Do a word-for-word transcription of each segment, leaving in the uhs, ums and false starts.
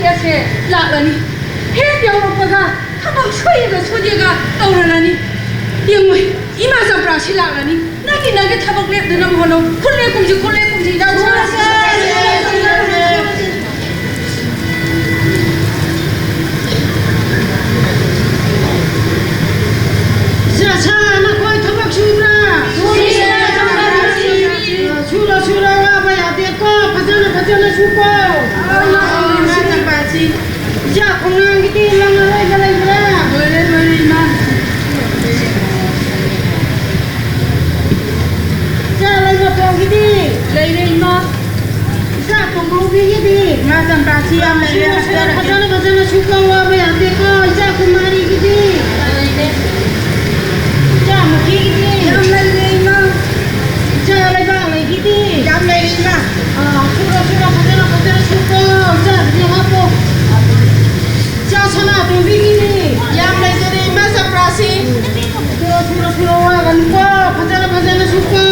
ꯑꯁꯦ ꯂꯥꯛꯂꯅꯤ꯫ ꯍꯦꯛ ꯌꯧꯔꯛꯄꯒ ꯊꯕꯛ ꯁꯨꯏꯒ ꯁꯨꯗꯦꯒ ꯇꯧꯔꯅꯤ꯫ ꯌꯦꯡꯉꯨ, ꯏꯃꯥ ꯆꯝꯄ꯭ꯔꯥꯁꯤ ꯂꯥꯛꯂꯅꯤ꯫ ꯅꯪꯒꯤ ꯅꯪꯒꯤ ꯊꯕꯛ ꯂꯦꯞꯇꯅꯕ ꯍꯣꯠꯅꯧ꯫ ꯈꯨꯠ ꯂꯦꯞꯀꯨꯝꯁꯤ, ꯈꯨꯠ ꯂꯦꯞꯀꯨꯝꯁꯤ, ꯏꯅꯥꯎ꯫ ꯏꯆꯥ ꯁꯥ, ꯅꯈꯣꯏ ꯊꯕꯛ ꯁꯨꯕ꯭ꯔꯥ? ꯁꯨꯏ, ꯏꯆꯥ ꯁꯥ꯫ ꯁꯨꯔꯣ, ꯁꯨꯔꯣ, ꯋꯥꯕ ꯌꯥꯗꯦꯀꯣ꯫ ꯐꯖꯅ, ꯐꯖꯅ ꯁꯨꯀꯣ꯫ ꯏꯆꯥ ꯈꯣꯡꯅꯥꯡꯒꯤꯗꯤ ꯂꯪ ꯑꯔꯣꯏꯕ ꯂꯩꯕ꯭ꯔꯥ? ꯂꯣꯏꯔꯦ, ꯂꯣꯏꯔꯦ, ꯏꯃꯥ꯫ ꯏꯆꯥ ꯂꯩꯃꯊꯣꯡꯒꯤꯗꯤ? ꯂꯩꯔꯦ, ꯏꯃꯥ꯫ ꯏꯆꯥ ꯇꯣꯝꯕꯧꯕꯤꯒꯤꯗꯤ? ꯏꯃꯥ ꯆꯝꯄ꯭ꯔꯥꯁꯤ ꯌꯥꯝ ꯂꯩꯔꯦ, ꯁꯨꯔꯣ, ꯁꯨꯔꯣ, ꯍꯥꯞꯆꯔꯒꯦ꯫ ꯐꯖꯅ, ꯐꯖꯅ ꯁꯨꯀꯣ, ꯋꯥꯕ ꯌꯥꯗꯦꯀꯣ, ꯏꯆꯥ ꯀꯨꯃꯥꯔꯤꯒꯤꯗꯤ? ꯂꯩꯔꯦ꯫ ꯏꯆꯥ ꯃꯨꯈꯤꯒꯤꯗꯤ? ꯌꯥꯝ ꯂꯩꯔꯦ, ꯏꯃꯥ꯫ ꯏꯆꯥ ꯂꯩꯕꯥꯛꯂꯩꯒꯤꯗꯤ? ꯌꯥꯝ ꯂꯩꯔꯦ, ꯏꯃꯥ꯫ ꯑꯥ, ꯁꯨꯔꯣ, ꯁꯨꯔꯣ, ꯐꯖꯅ, ꯐꯖꯅ ꯁꯨꯀꯣ, ꯏꯆꯥꯒꯤꯗꯤ ꯍꯥꯞꯄꯣ꯫ ꯏꯆꯥ ꯁꯅꯥꯇꯣꯝꯕꯤꯒꯤꯗꯤ? ꯌꯥꯝ ꯂꯩꯖꯔꯦ, ꯏꯃꯥ ꯆꯝꯄ꯭ꯔꯥꯁꯤ꯫ ꯁꯨꯔꯣ, ꯁꯨꯔꯣ, ꯁꯨꯔꯣ, ꯋꯥꯒꯅꯨꯀꯣ, ꯐꯖꯅ, ꯐꯖꯅ ꯁꯨꯀꯣ꯫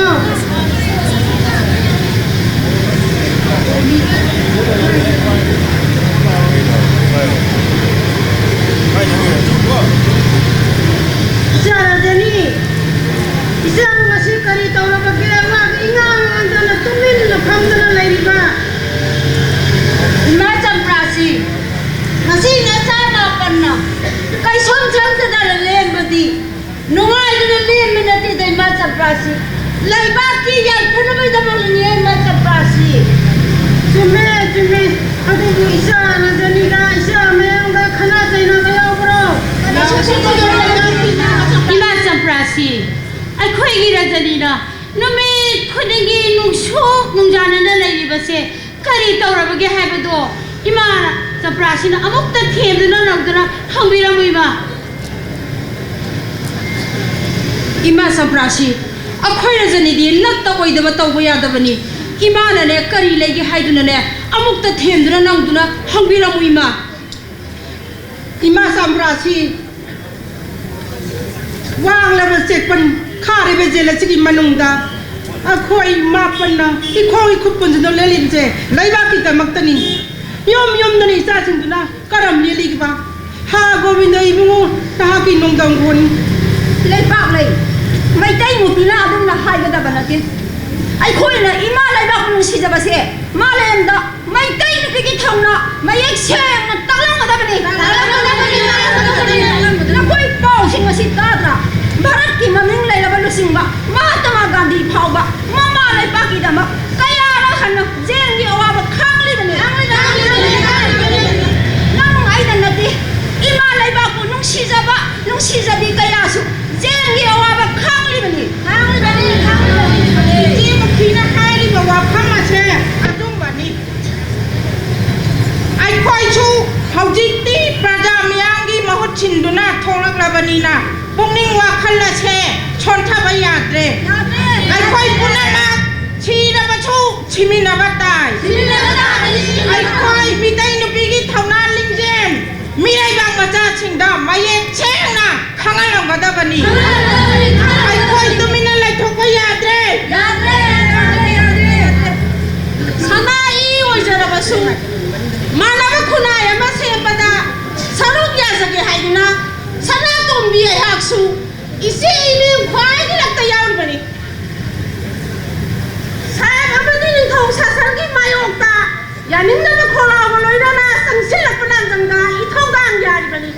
ꯏꯆꯥ ꯔꯖꯅꯤ, ꯏꯆꯥꯕꯨ ꯉꯁꯤ ꯀꯔꯤ ꯇꯧꯔꯕꯒꯦ? ꯋꯥꯒ ꯏꯉꯥꯡ ꯉꯥꯡꯗꯅ ꯇꯨꯃꯤꯟꯅ ꯐꯝꯗꯅ ꯂꯩꯔꯤꯕ? ꯏꯃꯥ ꯆꯝꯄ꯭ꯔꯥꯁꯤ, ꯉꯁꯤ ꯅꯆꯥ ꯃꯥꯄꯟꯅ ꯀꯩꯁꯨꯝ ꯈꯪꯗꯗꯅ ꯂꯦꯟꯕꯗꯤ ꯅꯨꯡꯉꯥꯏꯗꯅ ꯂꯦꯟꯕ ꯅꯠꯇꯦꯗ, ꯏꯃꯥ ꯆꯝꯄ꯭ꯔꯥꯁꯤ꯫ ꯂꯩꯕꯥꯛꯀꯤ ꯌꯥꯏꯐꯅꯕꯒꯤꯗꯃꯛꯅꯤꯅꯦ, ꯏꯃꯥ ꯆꯝꯄ꯭ꯔꯥꯁꯤ꯫ ꯆꯨꯝꯃꯦ, ꯆꯨꯝꯃꯦ꯫ ꯑꯗꯨꯕꯨ ꯏꯆꯥ ꯔꯖꯅꯤꯒ ꯏꯆꯥ ꯃꯌꯥꯝꯒ ꯈꯠꯅ ꯆꯩꯅꯕ ꯌꯥꯎꯕ꯭ꯔꯣ? ꯏꯃꯥ ꯆꯝꯄ꯭ꯔꯥꯁꯤ, ꯑꯩꯈꯣꯏꯒꯤ ꯔꯖꯅꯤꯅ ꯅꯨꯃꯤꯠ ꯈꯨꯗꯤꯡꯒꯤ ꯅꯨꯡꯁꯨꯛ ꯅꯨꯡꯖꯥꯅꯅ ꯂꯩꯔꯤꯕꯁꯦ ꯀꯔꯤ ꯇꯧꯔꯕꯒꯦ ꯍꯥꯏꯕꯗꯣ ꯏꯃꯥ ꯆꯝꯄ꯭ꯔꯥꯁꯤꯅ ꯑꯃꯨꯛꯇ ꯊꯦꯝꯗꯨꯅ ꯅꯧꯗꯨꯅ ꯍꯪꯕꯤꯔꯝꯃꯨ, ꯏꯃꯥ꯫ ꯏꯃꯥ ꯆꯝꯄ꯭ꯔꯥꯁꯤ, ꯑꯩꯈꯣꯏ ꯔꯖꯅꯤꯗꯤ ꯂꯛꯇ ꯑꯣꯏꯗꯕ ꯇꯧꯕ ꯌꯥꯗꯕꯅꯤ꯫ ꯏꯃꯥꯅꯅꯦ ꯀꯔꯤ ꯂꯩꯒꯦ ꯍꯥꯏꯗꯨꯅꯅꯦ ꯑꯃꯨꯛꯇ ꯊꯦꯝꯗꯨꯅ ꯅꯧꯗꯨꯅ ꯍꯪꯕꯤꯔꯝꯃꯨ, ꯏꯃꯥ꯫ ꯏꯃꯥ ꯆꯝꯄ꯭ꯔꯥꯁꯤ, ꯋꯥꯡꯂꯕ ꯆꯦꯛꯄꯟ ꯈꯥꯔꯤꯕ ꯖꯦꯜ ꯑꯁꯤꯒꯤ ꯃꯅꯨꯡꯗ ꯑꯩꯈꯣꯏ ꯃꯥꯄꯟꯅ ꯏꯈꯣꯡ ꯏꯈꯨꯠ ꯄꯨꯟꯗꯨꯅ ꯂꯦꯜꯂꯤꯕꯁꯦ ꯂꯩꯕꯥꯛꯀꯤꯗꯃꯛꯇꯅꯤ꯫ ꯌꯨꯝ ꯌꯨꯝꯗꯅ ꯏꯆꯥꯁꯤꯡꯗꯨꯅ ꯀꯔꯝ ꯂꯦꯜꯂꯤꯕ? ꯍꯥ, ꯒꯣꯕꯤꯟꯗ ꯏꯕꯨꯡꯉꯣ, ꯅꯍꯥꯛꯀꯤ ꯅꯣꯡꯗꯝ ꯈꯣꯟ꯫ ꯂꯩꯄꯥꯛꯂꯩ, ꯃꯩꯇꯩ ꯅꯨꯄꯤꯅ ꯑꯗꯨꯝꯅ ꯍꯥꯏꯒꯗꯕ ꯅꯠꯇꯦ꯫ ꯑꯩꯈꯣꯏꯅ ꯏꯃꯥ ꯂꯩꯕꯥꯛꯄꯨ ꯅꯨꯡꯁꯤꯖꯕꯁꯦ ꯃꯥꯂꯦꯝꯗ ꯃꯩꯇꯩ ꯅꯨꯄꯤꯒꯤ ꯊꯧꯅꯥ ꯃꯌꯦꯛ ꯁꯦꯡꯅ ꯇꯥꯛꯂꯝꯒꯗꯕꯅꯤ꯫ ꯅꯈꯣꯏ ꯄꯥꯎꯁꯤꯡ ꯑꯁꯤ ꯇꯥꯗ꯭ꯔꯥ? ꯚꯥꯔꯠꯀꯤ ꯃꯃꯤꯡ ꯂꯩꯔꯕ ꯂꯨꯆꯤꯡꯕ ꯃꯍꯥꯇꯃꯥ ꯒꯥꯟꯙꯤ ꯐꯥꯎꯕ ꯃꯃꯥ ꯂꯩꯄꯥꯛꯀꯤꯗꯃꯛ ꯀꯌꯥꯔꯛ ꯍꯟꯅ ꯖꯦꯜꯒꯤ ꯑꯋꯥꯕ ꯈꯥꯡꯂꯤꯕꯅꯤ꯫ ꯅꯪ ꯑꯩꯗ ꯅꯠꯇꯦ, ꯏꯃꯥ ꯂꯩꯕꯥꯛꯄꯨ ꯅꯨꯡꯁꯤꯖꯕ, ꯅꯨꯡꯁꯤꯖꯕꯤ ꯀꯌꯥꯁꯨ ꯖꯦꯜꯒꯤ ꯑꯋꯥꯕ ꯈꯥꯡꯂꯤꯕꯅꯤ꯫ ꯏꯆꯦ ꯃꯨꯈꯤꯅ ꯍꯥꯏꯔꯤꯕ ꯋꯥꯐꯝ ꯑꯁꯦ ꯑꯆꯨꯝꯕꯅꯤ꯫ ꯑꯩꯈꯣꯏꯁꯨ ꯍꯧꯖꯤꯛꯇꯤ ꯄ꯭ꯔꯖꯥ ꯃꯤꯌꯥꯝꯒꯤ ꯃꯍꯨꯠ ꯁꯤꯟꯗꯨꯅ ꯊꯣꯛꯂꯛꯂꯕꯅꯤꯅ ꯄꯨꯛꯅꯤꯡ ꯋꯥꯈꯜ ꯑꯁꯦ ꯁꯣꯟꯊꯕ ꯌꯥꯗ꯭ꯔꯦ꯫ ꯌꯥꯗ꯭ꯔꯦ꯫ ꯑꯩꯈꯣꯏ ꯄꯨꯝꯅꯃꯛ ꯁꯤꯔꯕꯁꯨ ꯁꯤꯃꯤꯟꯅꯕ ꯇꯥꯏ꯫ ꯁꯤꯃꯤꯟꯅꯕ ꯇꯥꯏ꯫ ꯑꯩꯈꯣꯏ ꯃꯤꯇꯩ ꯅꯨꯄꯤꯒꯤ ꯊꯧꯅꯥ ꯂꯤꯡꯖꯦꯜ ꯃꯤꯔꯩꯕꯥꯛ ꯃꯆꯥꯁꯤꯡꯗ ꯃꯌꯦꯛ ꯁꯦꯡꯅ ꯈꯪꯍꯜꯂꯝꯒꯗꯕꯅꯤ꯫ ꯈꯪꯍꯜꯂꯝꯒꯗꯕꯅꯤ꯫ ꯑꯩꯈꯣꯏ ꯇꯨꯃꯤꯟꯅ ꯂꯩꯊꯣꯛꯄ ꯌꯥꯗ꯭ꯔꯦ꯫ ꯌꯥꯗ꯭ꯔꯦ, ꯌꯥꯗ꯭ꯔꯦ, ꯌꯥꯗ꯭ꯔꯦ, ꯌꯥꯗ꯭ꯔꯦ꯫ ꯁꯅꯥ ꯏ ꯑꯣꯏꯖꯔꯕꯁꯨ ꯃꯥꯟꯅꯕ ꯈꯨꯟꯅꯥꯏ ꯑꯃ ꯁꯦꯝꯕꯗ ꯁꯔꯨꯛ ꯌꯥꯖꯒꯦ ꯍꯥꯏꯗꯨꯅ ꯁꯅꯥꯇꯣꯝꯕꯤ ꯑꯩꯍꯥꯛꯁꯨ ꯏꯆꯦ ꯏꯅꯦ ꯈ꯭ꯋꯥꯏꯒꯤ ꯂꯛꯇ ꯌꯥꯎꯔꯤꯕꯅꯤ꯫ ꯁꯥꯍꯦꯕ ꯑꯃꯗꯤ ꯅꯤꯡꯊꯧ ꯁꯥꯁꯟꯒꯤ ꯃꯥꯌꯣꯛꯇ ꯌꯥꯅꯤꯡꯗꯕ ꯈꯣꯜꯂꯥꯎꯒ ꯂꯣꯏꯅꯅ ꯆꯪꯁꯤꯜꯂꯛꯄ ꯂꯥꯟꯖꯪꯗ ꯏꯊꯧꯗꯥꯡ ꯌꯥꯔꯤꯕꯅꯤ꯫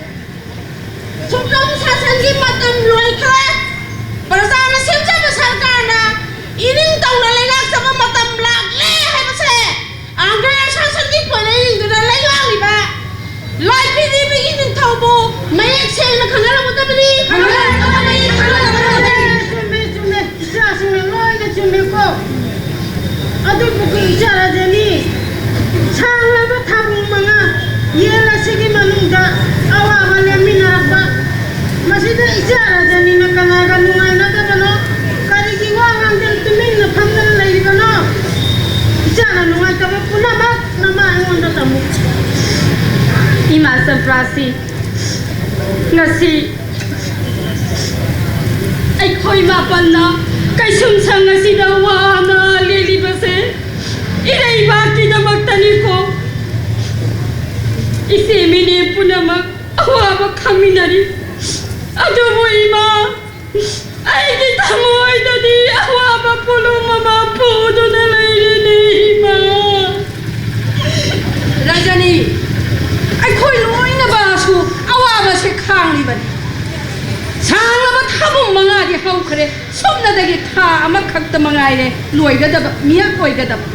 ꯁꯨꯞꯅꯧ ꯁꯥꯁꯟꯒꯤ ꯃꯇꯝ ꯂꯣꯏꯈ꯭ꯔꯦ꯫ ꯄ꯭ꯔꯖꯥꯅ ꯁꯦꯝꯖꯕ ꯁꯔꯀꯥꯔꯅ ꯏꯅꯤꯡ ꯇꯧꯅ ꯂꯩꯉꯥꯛꯆꯕ ꯃꯇꯝ ꯂꯥꯛꯂꯦ ꯍꯥꯏꯕꯁꯦ ꯑꯪꯒ꯭ꯔꯦꯖ ꯁꯥꯁꯟꯒꯤ ꯈꯣꯏꯔꯩꯁꯤꯡꯗꯨꯅ ꯂꯩꯉꯥꯛꯂꯤꯕ ꯂꯥꯏꯄꯤꯔꯤꯕꯒꯤ ꯅꯤꯡꯊꯧꯕꯨ ꯃꯌꯦꯛ ꯁꯦꯡꯅ ꯈꯪꯍꯜꯂꯝꯒꯗꯕꯅꯤ꯫ ꯈꯪꯍꯜꯂꯝꯒꯗꯕꯅꯤ, ꯈꯪꯍꯜꯂꯝꯒꯗꯕꯅꯤ꯫ ꯆꯨꯝꯃꯦ, ꯆꯨꯝꯃꯦ꯫ ꯏꯆꯥꯁꯤꯡꯅ ꯂꯣꯏꯅ ꯆꯨꯝꯃꯦꯀꯣ꯫ ꯑꯗꯨꯕꯨ ꯏꯆꯥ ꯔꯥꯖꯅꯤ, ꯁꯥꯡꯂꯕ ꯊꯥꯕꯨꯡ ꯃꯉꯥ ꯌꯦꯜ ꯑꯁꯤꯒꯤ ꯃꯅꯨꯡꯗ ꯑꯋꯥꯕ ꯂꯦꯝꯃꯤꯟꯅꯔꯛꯄ, ꯃꯁꯤꯗ ꯏꯆꯥ ꯔꯥꯖꯅꯤꯅ ꯀꯅꯥꯒ ꯅꯨꯡꯉꯥꯏꯅꯗꯕꯅꯣ? ꯀꯔꯤꯒꯤ ꯋꯥ ꯉꯥꯡꯗꯅ ꯇꯨꯃꯤꯟꯅ ꯐꯝꯗꯅ ꯂꯩꯔꯤꯕꯅꯣ? ꯏꯆꯥꯅ ꯅꯨꯡꯉꯥꯏꯇꯕ ꯄꯨꯝꯅꯃꯛ ꯅꯃꯥ ꯑꯩꯉꯣꯟꯗ ꯇꯝꯃꯨ꯫ ꯏꯃꯥ ꯆꯝꯄ꯭ꯔꯥꯁꯤ, ꯉꯁꯤ ꯑꯩꯈꯣꯏ ꯃꯥꯄꯟꯅ ꯀꯩꯁꯨꯝꯁꯪ ꯑꯁꯤꯗ ꯋꯥꯅ ꯂꯦꯜꯂꯤꯕꯁꯦ ꯏꯔꯩꯕꯥꯛꯀꯤꯗꯃꯛꯇꯅꯤꯀꯣ꯫ ꯏꯆꯦ ꯃꯤꯅꯦ ꯄꯨꯝꯅꯃꯛ ꯑꯋꯥꯕ ꯈꯪꯃꯤꯟꯅꯔꯤ꯫ ꯑꯗꯨꯕꯨ ꯏꯃꯥ, ꯑꯩꯒꯤ ꯊꯃꯣꯏꯗꯗꯤ ꯑꯋꯥꯕ ꯄꯣꯠꯂꯨꯝ ꯑꯃ ꯄꯨꯗꯨꯅ ꯂꯩꯔꯦꯅꯦ ꯏꯃꯥ꯫ ꯔꯖꯅꯤ, ꯑꯩꯈꯣꯏ ꯂꯣꯏꯅꯃꯛꯁꯨ ꯑꯋꯥꯕꯁꯦ ꯈꯥꯡꯂꯤꯕꯅꯤ꯫ ꯁꯥꯡꯂꯕ ꯊꯥꯕꯨꯡ ꯃꯉꯥꯗꯤ ꯍꯧꯈ꯭ꯔꯦ꯫ ꯁꯣꯝꯅꯗꯒꯤ ꯊꯥ ꯑꯃꯈꯛꯇ ꯃꯉꯥꯏꯔꯦ ꯂꯣꯏꯒꯗꯕ, ꯃꯤꯍꯛ ꯑꯣꯏꯒꯗꯕ꯫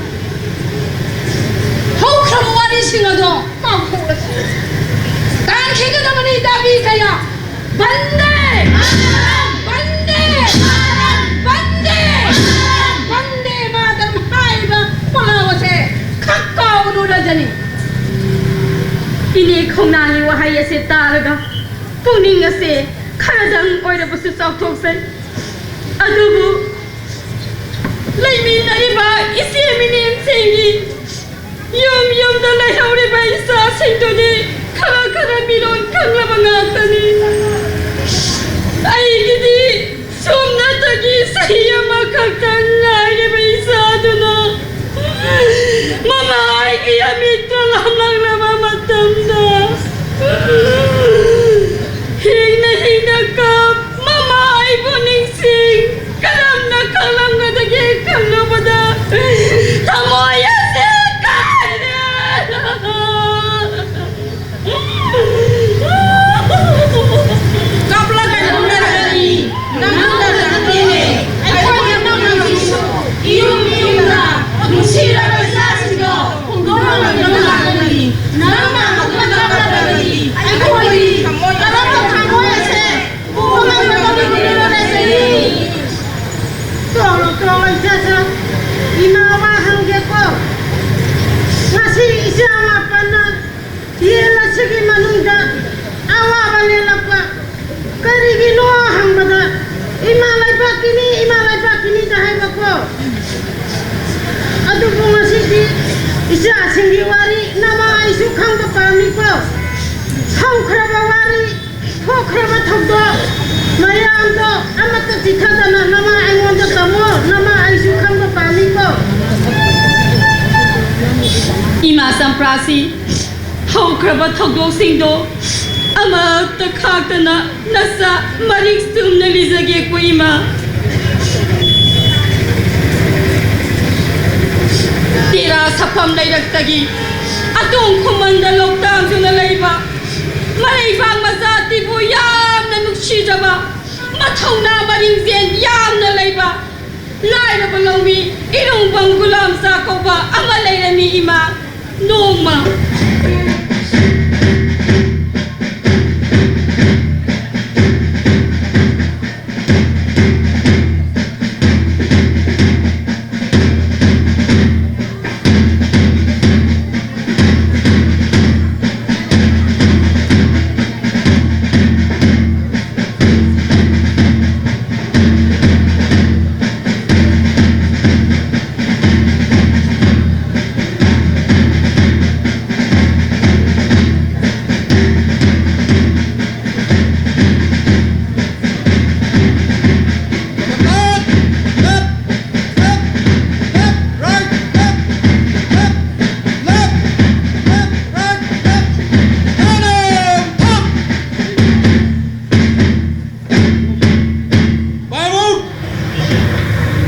ꯍꯧꯈ꯭ꯔꯕ ꯋꯥꯔꯤꯁꯤꯡ ꯑꯗꯣ ꯀꯥꯎꯊꯣꯛꯂꯁꯤ꯫ ꯇꯥꯟꯈꯤꯒꯗꯕꯅꯤ ꯗꯥꯕꯤ ꯀꯌꯥ꯫ ꯕꯟꯗꯦ! ꯕꯟꯗꯦ! ꯕꯟꯗꯦ! ꯕꯟꯗꯦ ꯃꯥꯇꯔꯝ ꯍꯥꯏꯔꯤꯕ ꯄꯂꯥꯎ ꯑꯁꯦ ꯈꯛ ꯀꯥꯎꯒꯅꯨ ꯔꯖꯅꯤ꯫ ꯏꯅꯦ ꯈꯣꯡꯅꯥꯡꯒꯤ ꯋꯥꯍꯩ ꯑꯁꯦ ꯇꯥꯔꯒ ꯄꯨꯛꯅꯤꯡ ꯑꯁꯦ ꯈꯔꯗꯪ ꯑꯣꯏꯔꯕꯁꯨ ꯆꯥꯎꯊꯣꯛꯆꯩ꯫ ꯑꯗꯨꯕꯨ ꯂꯩꯃꯤꯟꯅꯔꯤꯕ ꯏꯆꯦ ꯃꯤꯅꯦꯝꯁꯤꯡꯒꯤ ꯌꯨꯝ ꯌꯨꯝꯗ ꯂꯩꯍꯧꯔꯤꯕ ꯏꯆꯥꯁꯤꯡꯗꯨꯗꯤ ꯈꯔ ꯈꯔ ꯃꯤꯔꯣꯟ ꯈꯪꯂꯕ ꯉꯥꯛꯇꯅꯤ꯫ ꯑꯩꯒꯤꯗꯤ ꯁꯣꯝꯅꯇꯒꯤ ꯆꯍꯤ ꯑꯃꯈꯛꯇꯪ ꯉꯥꯏꯔꯤꯕ ꯏꯆꯥꯗꯨꯅ ꯃꯃꯥ ꯑꯩꯒꯤ ꯑꯃꯤꯠꯇ ꯂꯥꯝꯂꯛꯂꯕ ꯃꯇꯝꯗ ꯍꯤꯡꯅ ꯍꯤꯡꯅ ꯀꯞ ꯃꯃꯥ ꯑꯩꯕꯨ ꯅꯤꯡꯁꯤꯡ ꯀꯔꯝꯅ ꯈꯪꯂꯝꯒꯗꯒꯦ ꯈꯜꯂꯨꯕꯗ ꯊꯃꯣꯏ ꯑꯁꯦ ꯀꯥꯏꯔꯦ꯫ ꯀꯞꯂꯒ ꯅꯣꯛꯅꯔꯛꯀꯅꯤ꯫ ꯅꯪꯅ ꯅꯠꯇꯦꯅꯦ꯫ ꯑꯩꯈꯣꯏꯅ ꯅꯪ ꯍꯧꯖꯤꯛꯁꯨ ꯏꯌꯨꯝ ꯏꯌꯨꯝꯗ ꯅꯨꯡꯁꯤꯔꯕ ꯏꯆꯥꯁꯤꯡꯗꯣ ꯍꯨꯟꯗꯣꯛꯂꯝꯂꯒ ꯂꯥꯛꯀꯅꯤ꯫ ꯅꯪꯅ ꯑꯃꯨꯛꯀ ꯀꯞꯂꯕꯗꯤ ꯑꯩꯈꯣꯏꯒꯤ ꯀꯔꯝꯕ ꯊꯃꯣꯏ ꯑꯁꯦ ꯄꯨꯕ ꯉꯝꯒꯗꯕ ꯃꯤꯔꯣꯜ ꯑꯁꯤꯅꯤ꯫ ꯇꯣꯛꯂꯣ, ꯇꯣꯛꯂꯣ, ꯏꯆꯥꯁꯥ꯫ ꯏꯃꯥ ꯋꯥ ꯍꯪꯒꯦꯀꯣ꯫ ꯉꯁꯤ ꯏꯆꯥ ꯃꯥꯄꯟꯅ ꯌꯦꯟ ꯑꯁꯤꯒꯤ ꯃꯅꯨꯡꯗ ꯑꯋꯥꯕ ꯂꯦꯜꯂꯛꯄ ꯀꯔꯤꯒꯤꯅꯣ ꯍꯪꯕꯗ, "ꯏꯃꯥ ꯂꯩꯕꯥꯛꯀꯤꯅꯤ, ꯏꯃꯥ ꯂꯩꯕꯥꯛꯀꯤꯅꯤꯗ" ꯍꯥꯏꯕꯀꯣ꯫ ꯑꯗꯨꯕꯨ ꯉꯁꯤꯗꯤ ꯏꯆꯥꯁꯤꯡꯒꯤ ꯋꯥꯔꯤ ꯅꯃꯥ ꯑꯩꯁꯨ ꯈꯪꯕ ꯄꯥꯝꯃꯤꯀꯣ꯫ ꯍꯧꯈ꯭ꯔꯕ ꯋꯥꯔꯤ, ꯊꯣꯛꯈ꯭ꯔꯕ ꯊꯧꯗꯣꯛ ꯃꯌꯥꯝꯗꯣ ꯑꯃꯠꯇ ꯆꯤꯊꯗꯅ ꯅꯃꯥ ꯑꯩꯉꯣꯟꯗ ꯇꯝꯃꯣ, ꯅꯃꯥ ꯑꯩꯁꯨ ꯈꯪꯕ ꯄꯥꯝꯃꯤꯀꯣ꯫ ꯏꯃꯥ ꯆꯝꯄ꯭ꯔꯥꯁꯤ ꯍꯧꯈ꯭ꯔꯕ ꯊꯧꯗꯣꯛꯁꯤꯡꯗꯣ ꯑꯃꯠꯇ ꯈꯥꯛꯇꯅ ꯅꯆꯥ ꯃꯔꯤꯛ ꯆꯨꯝꯅ ꯂꯤꯖꯒꯦꯀꯣ ꯏꯃꯥ꯫ ꯇꯦꯔꯥ ꯁꯛꯐꯝ ꯂꯩꯔꯛꯇꯒꯤ ꯑꯇꯣꯡ ꯈꯨꯃꯟꯗ ꯂꯣꯛꯇꯥꯛꯇꯨꯅ ꯂꯩꯕ ꯃꯔꯩꯕꯥꯛ ꯃꯆꯥ ꯇꯤꯕꯨ ꯌꯥꯝꯅ ꯅꯨꯡꯁꯤꯖꯕ, ꯃꯊꯧꯅꯥ ꯃꯔꯤꯡꯖꯦꯜ ꯌꯥꯝꯅ ꯂꯩꯕ ꯂꯥꯏꯔꯕ ꯂꯧꯃꯤ ꯏꯔꯨꯡꯕꯝ ꯒꯨꯂꯥꯝ ꯆꯥ ꯀꯧꯕ ꯑꯃ ꯂꯩꯔꯝꯃꯤ ꯏꯃꯥ꯫ ꯅꯣꯡꯃ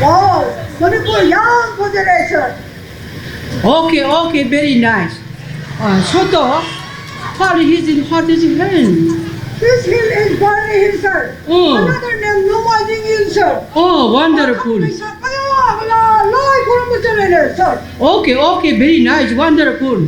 Wow, ꯃꯅꯤꯄꯨꯔ ꯌꯥꯝ ꯐꯖꯔꯦ, sir꯫ Okay, okay, very nice. ꯑ, ꯁꯣꯇꯣ, what is in, what is in hand? This hill is Bharni Hill, sir. Oh. Another name, Nomaijing Hill, sir꯫ Oh, wonderful. ꯄꯩꯁꯥ ꯃꯌꯥꯝ ꯑꯃ ꯂꯥꯏ ꯈꯨꯔꯨꯝꯕ ꯆꯠꯂꯦꯅꯦ, sir꯫ Okay, okay, very nice, wonderful.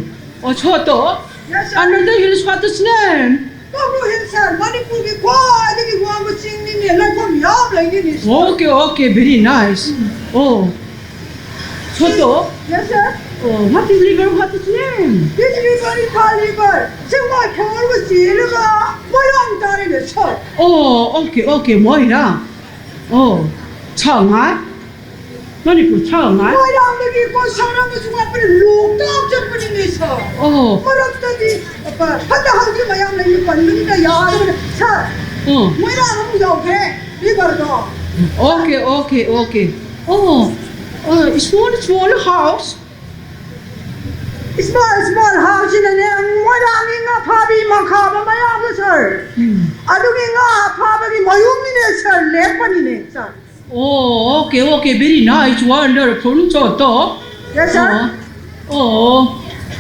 Oh, ꯁꯣꯇꯣ, yes, sir꯫ Another hill is what is name? ꯀꯥꯡꯂꯨꯞ hill, sir, ꯃꯅꯤꯄꯨꯔꯒꯤ ꯈ꯭ꯋꯥꯏꯗꯒꯤ ꯋꯥꯡꯕ ꯆꯤꯡꯅꯤꯅꯦ, ꯂꯥꯏꯐꯝ ꯌꯥꯝ ꯂꯩꯅꯤꯅꯦ, sir꯫ Okay, okay, very nice. Oh, ꯁꯣꯇꯣ꯫ Yes, sir. Oh, what is river? What is name? This river is Thal River. ꯆꯤꯡꯃꯥꯏ ꯐꯥꯎꯔꯒ ꯆꯦꯜꯂꯒ ꯃꯣꯏꯔꯥꯡ ꯇꯥꯔꯦꯅꯦ, sir꯫ Oh, okay, okay, ꯃꯣꯏꯔꯥꯡ꯫ Oh, ꯁꯉꯥꯏ꯫ ꯃꯅꯤꯄꯨꯔ ꯁꯉꯥꯏ꯫ ꯃꯣꯏꯔꯥꯡꯗꯒꯤ ꯀꯣ ꯁꯥꯟꯅꯕꯁꯨ ꯋꯥꯠꯄꯅꯦ, ꯂꯣꯛꯇꯥꯛ ꯆꯠꯄꯅꯤꯅꯦ, sir꯫ ꯑꯣ꯫ ꯃꯔꯛꯇꯗꯤ, ꯑ, ꯐꯠꯇ ꯍꯥꯎꯗꯤ ꯃꯌꯥꯝ ꯂꯩꯕ ꯄꯟꯕꯅꯤꯅ ꯌꯥꯗꯕꯅꯦ, sir꯫ ꯎꯝ꯫ ꯃꯣꯏꯔꯥꯡ ꯑꯃꯨꯛ ꯌꯧꯈ꯭ꯔꯦ, river ꯗꯣ꯫ Okay, okay, okay. Oh, uh, small, small house. Small, small ꯍꯥꯎꯁꯤꯅꯅꯦ, ꯃꯣꯏꯔꯥꯡꯒꯤ ꯉꯥ ꯐꯥꯕꯤ ꯃꯈꯥꯕ ꯃꯌꯥꯝꯗꯣ, sir꯫ ꯎꯝ꯫ ꯑꯗꯨꯒꯤ ꯉꯥ ꯐꯥꯕꯒꯤ ꯃꯌꯨꯝꯅꯤꯅꯦ, sir, ꯂꯦꯛꯄꯅꯤꯅꯦ, sir꯫ Oh, okay, okay, very nice, wonderful, so to. Yes, sir. Oh, oh,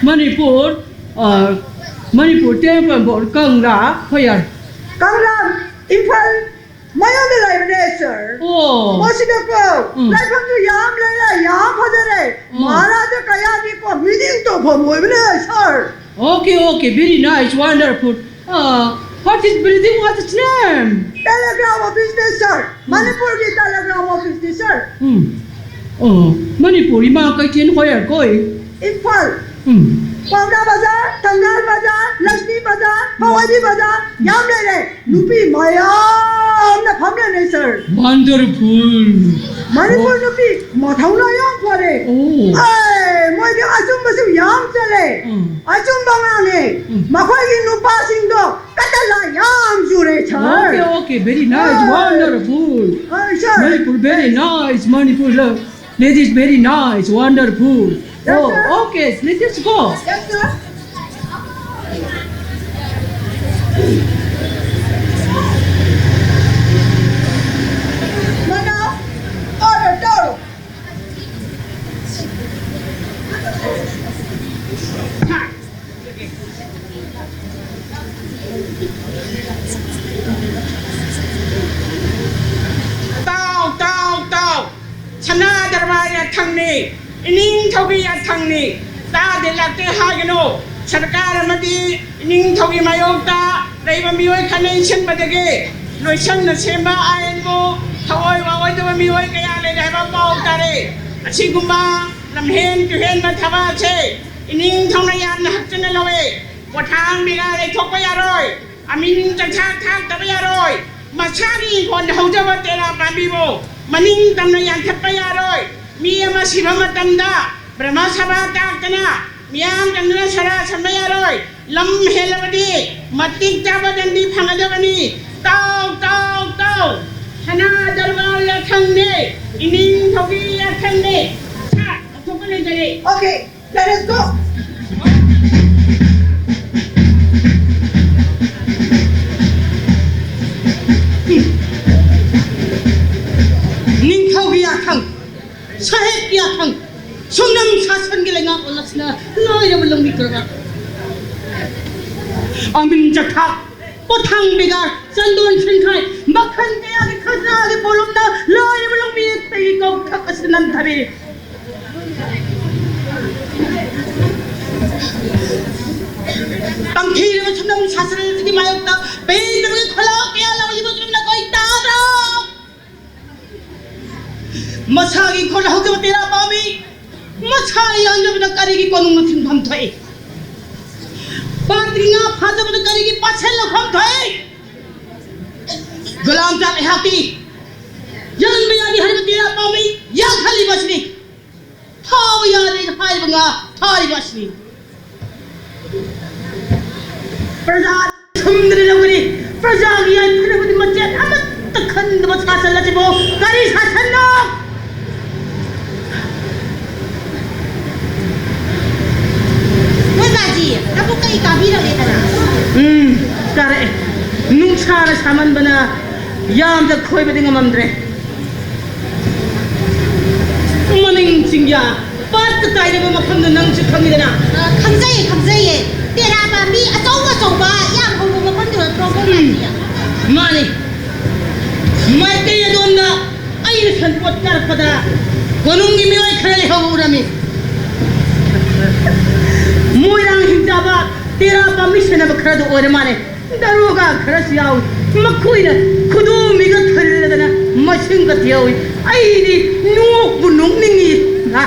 Manipur, uh, Manipur temple for Kangra, where? ꯀꯪꯂꯥ, ꯏꯝꯐꯥꯜ ꯃꯌꯥꯗ ꯂꯩꯕꯅꯦ, sir꯫ ꯑꯣ꯫ ꯃꯁꯤꯗꯀꯣ, ꯎꯝ꯫ ꯂꯥꯏꯐꯝꯁꯨ ꯌꯥꯝ ꯂꯩꯔꯦ, ꯌꯥꯝ ꯐꯖꯔꯦ꯫ ꯎꯝ꯫ ꯃꯍꯥꯔꯥꯖꯥ ꯀꯌꯥꯒꯤꯀꯣ meeting ꯇꯧꯐꯝ ꯑꯣꯏꯕꯅꯦ, sir꯫ Okay, okay, very nice, wonderful. Uh, what is building, what is name? Telegraph office ꯅꯦ, sir꯫ ꯎꯝ꯫ ꯃꯅꯤꯄꯨꯔꯒꯤ telegraph office ꯅꯦ, sir꯫ ꯎꯝ꯫ ꯑꯣ, ꯃꯅꯤꯄꯨꯔ ꯏꯃꯥ ꯀꯩꯊꯦꯜ where ꯀꯣꯏ? ꯏꯝꯐꯥꯜ꯫ ꯎꯝ꯫ ꯄꯥꯎꯅꯥ ꯕꯖꯥꯔ, ꯊꯪꯒꯥꯜ ꯕꯖꯥꯔ, ꯂꯛꯁꯃꯤ ꯕꯖꯥꯔ, ꯚꯋꯥꯅꯤ ꯕꯖꯥꯔ ꯌꯥꯝ ꯂꯩꯔꯦ꯫ ꯅꯨꯄꯤ ꯃꯌꯥꯝꯅ ꯐꯝꯂꯅꯦ, sir꯫ Wonderful. ꯃꯅꯤꯄꯨꯔ ꯅꯨꯄꯤ ꯃꯊꯧꯅꯥ ꯌꯥꯝ ꯐꯔꯦ꯫ ꯑꯣ꯫ ꯑꯦ, ꯃꯣꯏꯗꯤ ꯑꯆꯨꯝꯕꯁꯨ ꯌꯥꯝ ꯆꯠꯂꯦ꯫ ꯎꯝ꯫ ꯑꯆꯨꯝꯕ ꯉꯥꯡꯉꯦ꯫ ꯎꯝ꯫ ꯃꯈꯣꯏꯒꯤ ꯅꯨꯄꯥꯁꯤꯡꯗꯣ ꯀꯇꯂꯥ ꯌꯥꯝ ꯆꯨꯔꯦ, sir꯫ Okay, okay, very nice, A. Wonderful. A, sir꯫ Manipur, very nice, Manipur love. That is very nice, wonderful. Yes, sir. Oh, okay, let us go. Yes, sir. Madam, order, order. ꯇꯥꯎ, ꯇꯥꯎ, ꯇꯥꯎ꯫ ꯁꯅꯥ ꯗꯔꯕꯥꯔ ꯌꯥꯊꯪꯅꯤ, ꯏꯅꯤꯡꯊꯧꯒꯤ ꯌꯥꯊꯪꯅꯤ꯫ ꯇꯥꯗꯦ ꯂꯥꯛꯇꯦ ꯍꯥꯏꯒꯅꯨ꯫ ꯁꯔꯀꯥꯔ ꯑꯃꯗꯤ ꯏꯅꯤꯡꯊꯧꯒꯤ ꯃꯥꯌꯣꯛꯇ ꯂꯩꯕ ꯃꯤꯑꯣꯏ ꯈꯠꯅ ꯏꯟꯁꯤꯟꯕꯗꯒꯤ ꯂꯣꯏꯁꯪꯅ ꯁꯦꯝꯕ ꯑꯥꯏꯟꯕꯨ ꯊꯑꯣꯏ ꯋꯥꯑꯣꯏꯗꯕ ꯃꯤꯑꯣꯏ ꯀꯌꯥ ꯂꯩꯔꯦ ꯍꯥꯏꯕ ꯄꯥꯎ ꯇꯥꯔꯦ꯫ ꯑꯁꯤꯒꯨꯝꯕ ꯂꯝꯍꯦꯟ ꯇꯨꯍꯦꯟꯕ ꯊꯕꯛ ꯑꯁꯦ ꯏꯅꯤꯡꯊꯧꯅ ꯌꯥꯝꯅ ꯍꯛꯆꯟꯅ ꯂꯧꯏ꯫ ꯄꯣꯊꯥꯡ ꯕꯦꯔꯥ ꯂꯩꯊꯣꯛꯄ ꯌꯥꯔꯣꯏ꯫ ꯑꯃꯤꯡ ꯆꯟꯊꯥꯛ ꯊꯥꯛꯇꯕ ꯌꯥꯔꯣꯏ꯫ ꯃꯁꯥꯒꯤ ꯏꯪꯈꯣꯜꯗ ꯍꯧꯖꯕ ꯇꯦꯔꯥ ꯄꯥꯝꯕꯤꯕꯨ ꯃꯅꯤꯡ ꯇꯝꯅ ꯌꯥꯟꯊꯠꯄ ꯌꯥꯔꯣꯏ꯫ ꯃꯤ ꯑꯃ ꯁꯤꯕ ꯃꯇꯝꯗ ꯕ꯭ꯔꯍ꯭ꯃ ꯁꯚꯥ ꯇꯥꯛꯇꯅ ꯃꯤꯌꯥꯝ ꯆꯪꯗꯨꯅ ꯁꯣꯔꯥ ꯁꯟꯕ ꯌꯥꯔꯣꯏ꯫ ꯂꯝ ꯍꯦꯜꯂꯕꯗꯤ ꯃꯇꯤꯛ ꯆꯥꯕ ꯗꯟꯗꯤ ꯐꯪꯒꯗꯕꯅꯤ꯫ ꯇꯥꯎ, ꯇꯥꯎ, ꯇꯥꯎ꯫ ꯁꯅꯥ ꯗꯔꯕꯥꯔ ꯌꯥꯊꯪꯅꯦ, ꯏꯅꯤꯡꯊꯧꯒꯤ ꯌꯥꯊꯪꯅꯦ꯫ ꯁꯥ, ꯂꯧꯊꯣꯛꯄ ꯂꯩꯖꯔꯦ꯫ Okay, let us go. ꯑꯃꯤꯟ ꯆꯈꯥꯛ, ꯄꯣꯊꯥꯡ ꯕꯦꯒꯥꯔ, ꯆꯟꯗꯣꯟ ꯁꯤꯟꯈꯥꯏ, ꯃꯈꯜ ꯀꯌꯥꯒꯤ ꯈꯖꯅꯥꯒꯤ ꯄꯣꯠꯂꯨꯝꯅ ꯂꯣꯏꯔꯕ ꯂꯧꯃꯤ ꯑꯇꯩꯒꯤ ꯀꯧꯊꯛ ꯑꯁꯤꯗ ꯅꯝꯊꯕꯤꯔꯤ꯫ ꯇꯝꯊꯤꯔꯕ ꯁꯨꯞꯅꯝ ꯁꯥꯁꯟ ꯑꯁꯤꯒꯤ ꯃꯥꯌꯣꯛꯇ ꯄꯦꯟꯗꯕꯒꯤ ꯈꯣꯜꯂꯥꯎ ꯀꯌꯥ ꯂꯥꯎꯔꯤꯕ ꯆꯨꯝꯅ ꯀꯣꯏ ꯇꯥꯗ꯭ꯔꯣ? ꯃꯁꯥꯒꯤ ꯏꯪꯈꯣꯜꯗ ꯍꯧꯖꯕ ꯇꯦꯔꯥ ꯄꯥꯝꯃꯤ꯫ ꯃꯁꯥꯅ ꯌꯥꯟꯖꯕꯗ ꯀꯔꯤꯒꯤ ꯀꯣꯅꯨꯡꯅ ꯊꯤꯡꯐꯝ ꯊꯣꯛꯏ? ꯄꯥꯠꯀꯤ ꯉꯥ ꯐꯥꯖꯕꯗ ꯀꯔꯤꯒꯤ ꯄꯥꯠꯁꯦ ꯂꯧꯐꯝ ꯊꯣꯛꯏ? ꯒꯨꯂꯥꯝ ꯆꯥ ꯑꯩꯍꯥꯛꯀꯤ ꯌꯥꯟꯕ ꯌꯥꯗꯦ ꯍꯥꯏꯔꯤꯕ ꯇꯦꯔꯥ ꯄꯥꯝꯃꯤ ꯌꯥꯟꯊꯠꯂꯤꯕ ꯑꯁꯤꯅꯤ꯫ ꯊꯥꯕ ꯌꯥꯗꯦ ꯍꯥꯏꯔꯤꯕ ꯉꯥ ꯊꯥꯔꯤꯕ ꯑꯁꯤꯅꯤ꯫ ꯄ꯭ꯔꯖꯥ ꯊꯨꯝꯗꯅ ꯂꯧꯒꯅꯤ꯫ ꯄ꯭ꯔꯖꯥꯒꯤ ꯌꯥꯏꯐꯅꯕꯗꯤ ꯃꯆꯦꯠ ꯑꯃꯠꯇ ꯈꯟꯗꯕ ꯁꯥꯁꯟ ꯑꯁꯤꯕꯨ ꯀꯔꯤ ꯁꯥꯁꯟꯅꯣ? ꯅꯣꯏ ꯕꯥꯖꯤ, ꯅꯕꯨ ꯀꯩ ꯀꯥꯕꯤꯔꯒꯦꯗꯅ? ꯎꯝ, ꯀꯥꯔꯛꯑꯦ꯫ ꯅꯨꯡꯁꯥꯅ ꯁꯥꯃꯟꯕꯅ ꯌꯥꯝꯗ ꯈꯣꯏꯕꯗꯤ ꯉꯝꯃꯝꯗ꯭ꯔꯦ꯫ ꯃꯅꯤꯡ ꯆꯤꯡꯌꯥ, ꯄꯥꯠꯀ ꯇꯥꯏꯅꯕ ꯃꯐꯝꯗꯣ ꯅꯪꯁꯨ ꯈꯪꯉꯤꯗꯅ? ꯑ, ꯈꯪꯖꯩꯌꯦ, ꯈꯪꯖꯩꯌꯦ꯫ ꯇꯦꯔꯥ ꯄꯥꯝꯕꯤ ꯑꯆꯧ ꯑꯆꯧꯕ ꯌꯥꯝ ꯍꯧꯕ ꯃꯐꯝꯗꯨ ꯅꯠꯇ꯭ꯔꯣ, ꯃꯣꯏ ꯎꯝ, ꯄꯥꯝꯕꯤ? ꯃꯥꯅꯤ꯫ ꯃꯥꯏꯀꯩ ꯑꯗꯣꯝꯗ ꯑꯩꯅ ꯁꯟꯄꯣꯠ ꯀꯥꯔꯛꯄꯗ ꯀꯣꯅꯨꯡꯒꯤ ꯃꯤꯑꯣꯏ ꯈꯔ ꯂꯩꯍꯧꯕ ꯎꯔꯝꯃꯤ꯫ ꯃꯣꯏꯔꯥꯡ ꯍꯤꯡꯆꯥꯕ ꯇꯦꯔꯥ ꯄꯥꯝꯕꯤ ꯁꯦꯟꯅꯕ ꯈꯔꯗꯨ ꯑꯣꯏꯔ ꯃꯥꯜꯂꯦ꯫ ꯗꯔꯣꯒꯥ ꯈꯔꯁꯨ ꯌꯥꯎꯏ꯫ ꯃꯈꯣꯏꯅ ꯈꯨꯗꯣꯝꯕꯤꯒ ꯊꯤꯜꯂꯗꯅ ꯃꯁꯤꯡꯒ ꯊꯤꯍꯧꯏ꯫ ꯑꯩꯗꯤ ꯅꯣꯛꯄꯨ ꯅꯣꯛꯅꯤꯡꯉꯤ꯫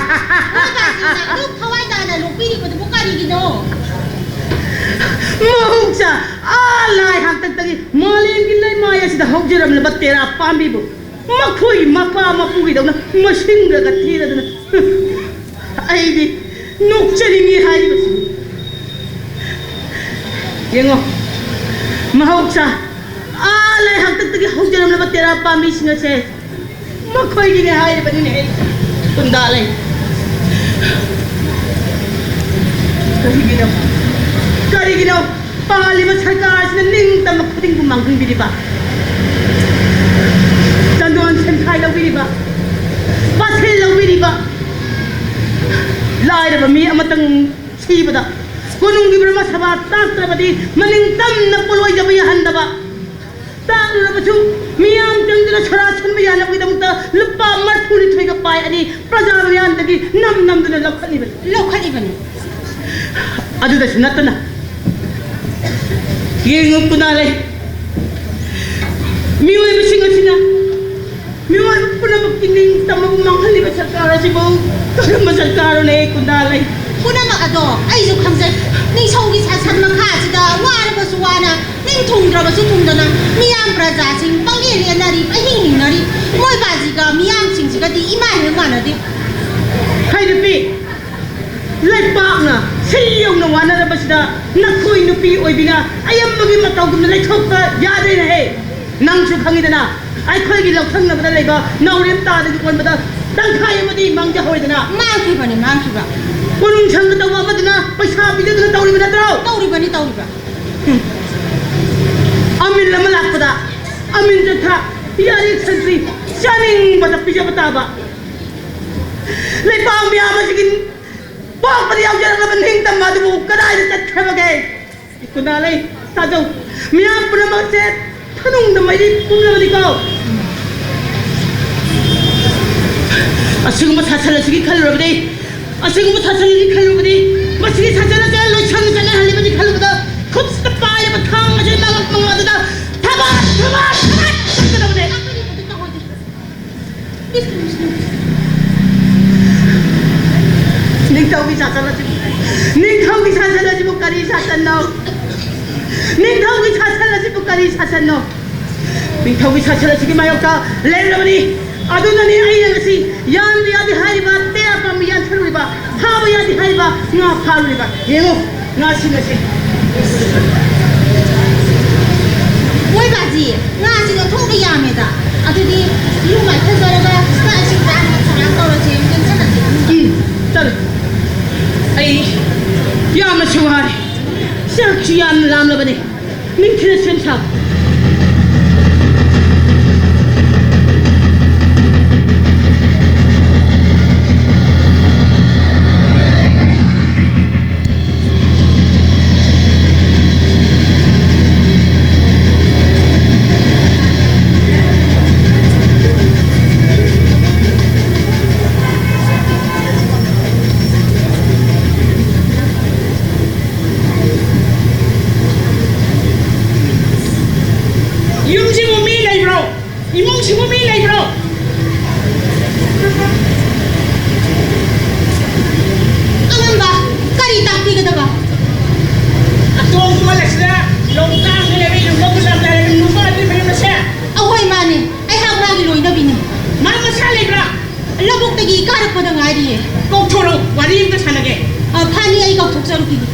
ꯅꯣꯏ ꯕꯥꯖꯤꯅ ꯑꯗꯨꯛ ꯊꯋꯥꯏ ꯇꯥꯅ ꯅꯣꯛꯄꯤꯔꯤꯕꯗꯨꯕꯨ ꯀꯔꯤꯒꯤꯅꯣ? ꯃꯍꯧꯁꯥ ꯑꯥ ꯂꯥꯏ ꯍꯥꯛꯇꯛꯇꯒꯤ ꯃꯥꯂꯦꯝꯒꯤ ꯂꯩꯃꯥꯏ ꯑꯁꯤꯗ ꯍꯧꯖꯔꯝꯂꯕ ꯇꯦꯔꯥ ꯄꯥꯝꯕꯤꯕꯨ ꯃꯈꯣꯏꯒꯤ ꯃꯄꯥ ꯃꯄꯨꯒꯤꯗꯧꯅ ꯃꯁꯤꯡꯒꯒ ꯊꯤꯔꯗꯅ ꯑꯩꯗꯤ ꯅꯣꯛꯆꯅꯤꯡꯉꯤ ꯍꯥꯏꯔꯤꯕꯁꯤꯅꯤ꯫ ꯌꯦꯡꯉꯣ, ꯃꯍꯧꯁꯥ ꯑꯥ ꯂꯩ ꯍꯥꯛꯇꯛꯇꯒꯤ ꯍꯧꯖꯔꯝꯂꯕ ꯇꯦꯔꯥ ꯄꯥꯝꯕꯤꯁꯤꯡ ꯑꯁꯦ ꯃꯈꯣꯏꯒꯤꯅꯦ ꯍꯥꯏꯔꯤꯕꯅꯤꯅꯦ꯫ ꯑꯩ ꯈꯨꯟꯗꯥ ꯂꯩ꯫ ꯀꯔꯤꯒꯤꯅꯣ? ꯀꯔꯤꯒꯤꯅꯣ? ꯄꯥꯜꯂꯤꯕ ꯁꯔꯀꯥꯔꯁꯤꯅ ꯅꯤꯡꯇꯝꯕ ꯈꯨꯗꯤꯡꯕꯨ ꯃꯥꯡꯍꯟꯕꯤꯔꯤꯕ, ꯆꯟꯗꯣꯟ ꯁꯦꯟꯈꯥꯏ ꯂꯧꯕꯤꯔꯤꯕ, ꯄꯥꯊꯦꯜ ꯂꯧꯕꯤꯔꯤꯕ, ꯂꯥꯏꯔꯕ ꯃꯤ ꯑꯃꯇꯪ ꯁꯤꯕꯗ ꯀꯣꯅꯨꯡꯒꯤ ꯕ꯭ꯔꯍ꯭ꯃ ꯁꯚꯥ ꯇꯥꯛꯇ ꯍꯥꯏꯕꯗꯤ ꯃꯅꯤꯡ ꯇꯝꯅ ꯄꯣꯠꯂꯣꯏꯗꯕ ꯌꯥꯍꯟꯗꯕ, ꯇꯥꯛꯂꯨꯔꯕꯁꯨ ꯃꯤꯌꯥꯝ ꯆꯪꯗꯨꯅ ꯁꯣꯔꯥ ꯁꯟꯕ ꯌꯥꯅꯕꯒꯤꯗꯃꯛꯇ ꯂꯨꯄꯥ ꯃꯔꯤꯐꯨꯅꯤꯊꯣꯏꯒ ꯄꯥꯏ ꯑꯅꯤ ꯄ꯭ꯔꯖꯥ ꯃꯤꯌꯥꯝꯗꯒꯤ ꯅꯝ ꯅꯝꯗꯨꯅ ꯂꯧꯈꯠꯂꯤꯕꯅꯤ꯫ ꯂꯧꯈꯠꯂꯤꯕꯅꯤ꯫ ꯑꯗꯨꯗꯁꯨ ꯅꯠꯇꯅ, ꯌꯦꯡꯉꯨ ꯀꯨꯅꯥ ꯂꯩ, ꯃꯤꯑꯣꯏꯕꯁꯤꯡ ꯑꯁꯤꯅ ꯃꯤꯑꯣꯏꯕ ꯄꯨꯝꯅꯃꯛꯀꯤ ꯅꯤꯡꯇꯝꯕꯕꯨ ꯃꯥꯡꯍꯜꯂꯤꯕ ꯁꯔꯀꯥꯔ ꯑꯁꯤꯕꯨ ꯀꯔꯝꯕ ꯁꯔꯀꯥꯔꯅꯣꯅꯦ ꯀꯨꯟꯗꯥ ꯂꯩ? ꯄꯨꯝꯅꯃꯛ ꯑꯗꯣ ꯑꯩꯁꯨ ꯈꯪꯖꯩ꯫ ꯅꯤꯡꯊꯧꯒꯤ ꯁꯥꯁꯟ ꯃꯈꯥꯁꯤꯗ ꯋꯥꯔꯕꯁꯨ ꯋꯥꯅ, ꯅꯤꯡ ꯊꯨꯡꯗ꯭ꯔꯕꯁꯨ ꯊꯨꯡꯗꯅ ꯃꯤꯌꯥꯝ ꯄ꯭ꯔꯖꯥꯁꯤꯡ ꯄꯪꯂꯦꯟ ꯂꯦꯟꯅꯔꯤ, ꯑꯍꯤꯡ ꯍꯤꯡꯅꯔꯤ꯫ ꯃꯣꯏ ꯕꯥꯖꯤꯒ ꯃꯤꯌꯥꯝꯁꯤꯡꯁꯤꯒꯗꯤ ꯏꯃꯥ ꯍꯦꯛ ꯃꯥꯟꯅꯗꯦ꯫ ꯍꯩ ꯅꯨꯄꯤ, ꯂꯩꯄꯥꯛꯅ ꯁꯤ ꯌꯧꯅ ꯋꯥꯅꯔꯕꯁꯤꯗ ꯅꯈꯣꯏ ꯅꯨꯄꯤ ꯑꯣꯏꯕꯤꯅ ꯑꯌꯥꯝꯕꯒꯤ ꯃꯇꯧꯒꯨꯝꯅ ꯂꯩꯊꯣꯛꯄ ꯌꯥꯗꯦꯅꯦꯍꯦ꯫ ꯅꯪꯁꯨ ꯈꯪꯉꯤꯗꯅ, ꯑꯩꯈꯣꯏꯒꯤ ꯂꯧꯊꯪꯅꯕꯗ ꯂꯩꯕ ꯅꯥꯎꯔꯦꯝ ꯇꯥꯗꯒꯤ ꯑꯣꯟꯕꯗ ꯇꯪꯈꯥꯏ ꯑꯃꯗꯤ ꯃꯥꯡꯖꯍꯧꯔꯦꯗꯅ꯫ ꯃꯥꯡꯈꯤꯕꯅꯤ, ꯃꯥꯡꯈꯤꯕ꯫ ꯀꯣꯅꯨꯡ ꯁꯪꯒ ꯇꯧꯕ ꯑꯃꯗꯨꯅ ꯄꯩꯁꯥ ꯄꯤꯖꯗꯨꯅ ꯇꯧꯔꯤꯕ ꯅꯠꯇ꯭ꯔꯣ? ꯇꯧꯔꯤꯕꯅꯤ, ꯇꯧꯔꯤꯕ꯫ ꯎꯝ꯫ ꯑꯃꯤꯟ ꯑꯃ ꯂꯥꯛꯄꯗ ꯑꯃꯤꯟ ꯆꯠꯊ, ꯌꯥꯔꯤ ꯁꯟꯇ꯭ꯔꯤ ꯆꯥꯅꯤꯡꯕꯗ ꯄꯤꯖꯕ ꯇꯥꯕ꯫ ꯂꯩꯄꯥꯛ ꯃꯤꯌꯥꯝ ꯑꯁꯤꯒꯤ ꯄꯣꯛꯄꯗ ꯌꯥꯎꯖꯔꯛꯂꯕ ꯅꯤꯡꯇꯝꯕ ꯑꯗꯨꯕꯨ ꯀꯗꯥꯏꯗ ꯆꯠꯈ꯭ꯔꯕꯒꯦ? ꯏꯀꯨꯅꯥ ꯂꯩ, ꯇꯥꯖꯧ꯫ ꯃꯤꯌꯥꯝ ꯄꯨꯝꯅꯃꯛꯁꯦ ꯊꯅꯨꯡꯗ ꯃꯩꯔꯤ ꯄꯨꯝꯂꯕꯅꯤꯀꯣ꯫ ꯑꯁꯤꯒꯨꯝꯕ ꯁꯥꯁꯟ ꯑꯁꯤꯒꯤ ꯈꯜꯂꯨꯔꯕꯗꯤ, ꯑꯁꯤꯒꯨꯝꯕ ꯁꯥꯁꯟ ꯑꯁꯤꯒꯤ ꯈꯜꯂꯨꯔꯕꯗꯤ, ꯃꯁꯤꯒꯤ ꯁꯥꯁꯟ ꯑꯁꯤ ꯂꯣꯏꯁꯪ ꯆꯠꯅꯍꯜꯂꯤꯕꯅꯤ ꯈꯜꯂꯨꯕꯗ, ꯈꯨꯠꯁꯤꯗ ꯄꯥꯏꯔꯤꯕ ꯊꯥꯡ ꯑꯁꯤ ꯃꯉꯛ ꯃꯉꯥꯗꯨꯗ ꯊꯕꯥꯠ, ꯊꯕꯥꯠ, ꯊꯕꯥꯠ ꯆꯠꯀꯗꯕꯅꯦ꯫ ꯅꯤꯡꯊꯧꯒꯤ ꯁꯥꯁꯟ ꯑꯁꯤꯕꯨ, ꯅꯤꯡꯊꯧꯒꯤ ꯁꯥꯁꯟ ꯑꯁꯤꯕꯨ ꯀꯔꯤ ꯁꯥꯁꯟꯅꯣ? ꯅꯤꯡꯊꯧꯒꯤ ꯁꯥꯁꯟ ꯑꯁꯤꯕꯨ ꯀꯔꯤ ꯁꯥꯁꯟꯅꯣ? ꯅꯤꯡꯊꯧꯒꯤ ꯁꯥꯁꯟ ꯑꯁꯤꯒꯤ ꯃꯥꯌꯣꯛꯇ ꯂꯩꯔꯕꯅꯤ꯫ ꯑꯗꯨꯅꯅꯤ ꯑꯩꯅ ꯉꯁꯤ ꯌꯥꯟꯕ ꯌꯥꯗꯦ ꯍꯥꯏꯔꯤꯕ ꯇꯦꯔꯥ ꯄꯥꯝꯕꯤ ꯌꯥꯟꯊꯔꯨꯔꯤꯕ, ꯐꯥꯕ ꯌꯥꯗꯦ ꯍꯥꯏꯔꯤꯕ ꯉꯥ ꯐꯥꯔꯨꯔꯤꯕ꯫ ꯌꯦꯡꯉꯨ, ꯉꯥꯁꯤꯡ ꯑꯁꯤ꯫ ꯍꯣꯏ ꯕꯥꯖꯤ, ꯉꯥꯁꯤ ꯑꯣꯟꯊꯣꯛꯅ ꯌꯥꯝꯃꯦꯗ꯫ ꯑꯗꯨꯗꯤ ꯏꯔꯨ ꯃꯥꯏꯊꯖꯔꯒ ꯆꯥꯛ ꯏꯁꯤꯡ ꯆꯥꯅꯕ ꯊꯧꯔꯥꯡ ꯇꯧꯔꯁꯦ, ꯇꯦꯟꯁꯟ ꯑꯁꯤ꯫ ꯎꯝ, ꯆꯠꯂꯨ꯫ ꯑꯩ ꯌꯥꯝꯅꯁꯨ ꯋꯥꯔꯦ, ꯆꯥꯛꯁꯨ ꯌꯥꯝꯅ ꯂꯥꯝꯂꯕꯅꯤ꯫ ꯅꯤꯡꯊꯤꯅ ꯁꯦꯝ ꯁꯥꯎ꯫ ꯏꯃꯨꯡꯁꯤꯕꯨ ꯃꯤ ꯂꯩꯕ꯭ꯔꯣ? ꯑꯉꯝꯕ, ꯀꯔꯤ ꯇꯥꯛꯄꯤꯒꯗꯕ? ꯑꯇꯣꯡ ꯈꯨꯃꯟ ꯑꯁꯤꯗ ꯂꯧ ꯇꯥꯡꯅ ꯂꯩꯕ ꯌꯨꯝꯕꯨ ꯒꯨꯂꯥꯞ ꯂꯥꯏꯔꯦꯝꯕꯤ ꯅꯨꯄꯥ ꯑꯗꯨ ꯃꯌꯨꯝ ꯑꯁꯦ? ꯑꯍꯣꯏ, ꯃꯥꯅꯦ꯫ ꯑꯩꯍꯥꯛ ꯃꯥꯒꯤ ꯂꯣꯏꯅꯕꯤꯅꯦ꯫ ꯃꯥ ꯃꯁꯥ ꯂꯩꯕ꯭ꯔꯥ? ꯂꯧꯕꯨꯛꯇꯒꯤ ꯀꯥꯔꯛꯄꯗ ꯉꯥꯏꯔꯤꯌꯦ꯫ ꯀꯧꯊꯣꯔꯛꯎ, ꯋꯥꯔꯤ ꯑꯝꯇ ꯁꯥꯟꯅꯒꯦ꯫ ꯑ, ꯐꯅꯤ, ꯑꯩ ꯀꯧꯊꯣꯛꯆꯔꯨꯈꯤꯒꯦ꯫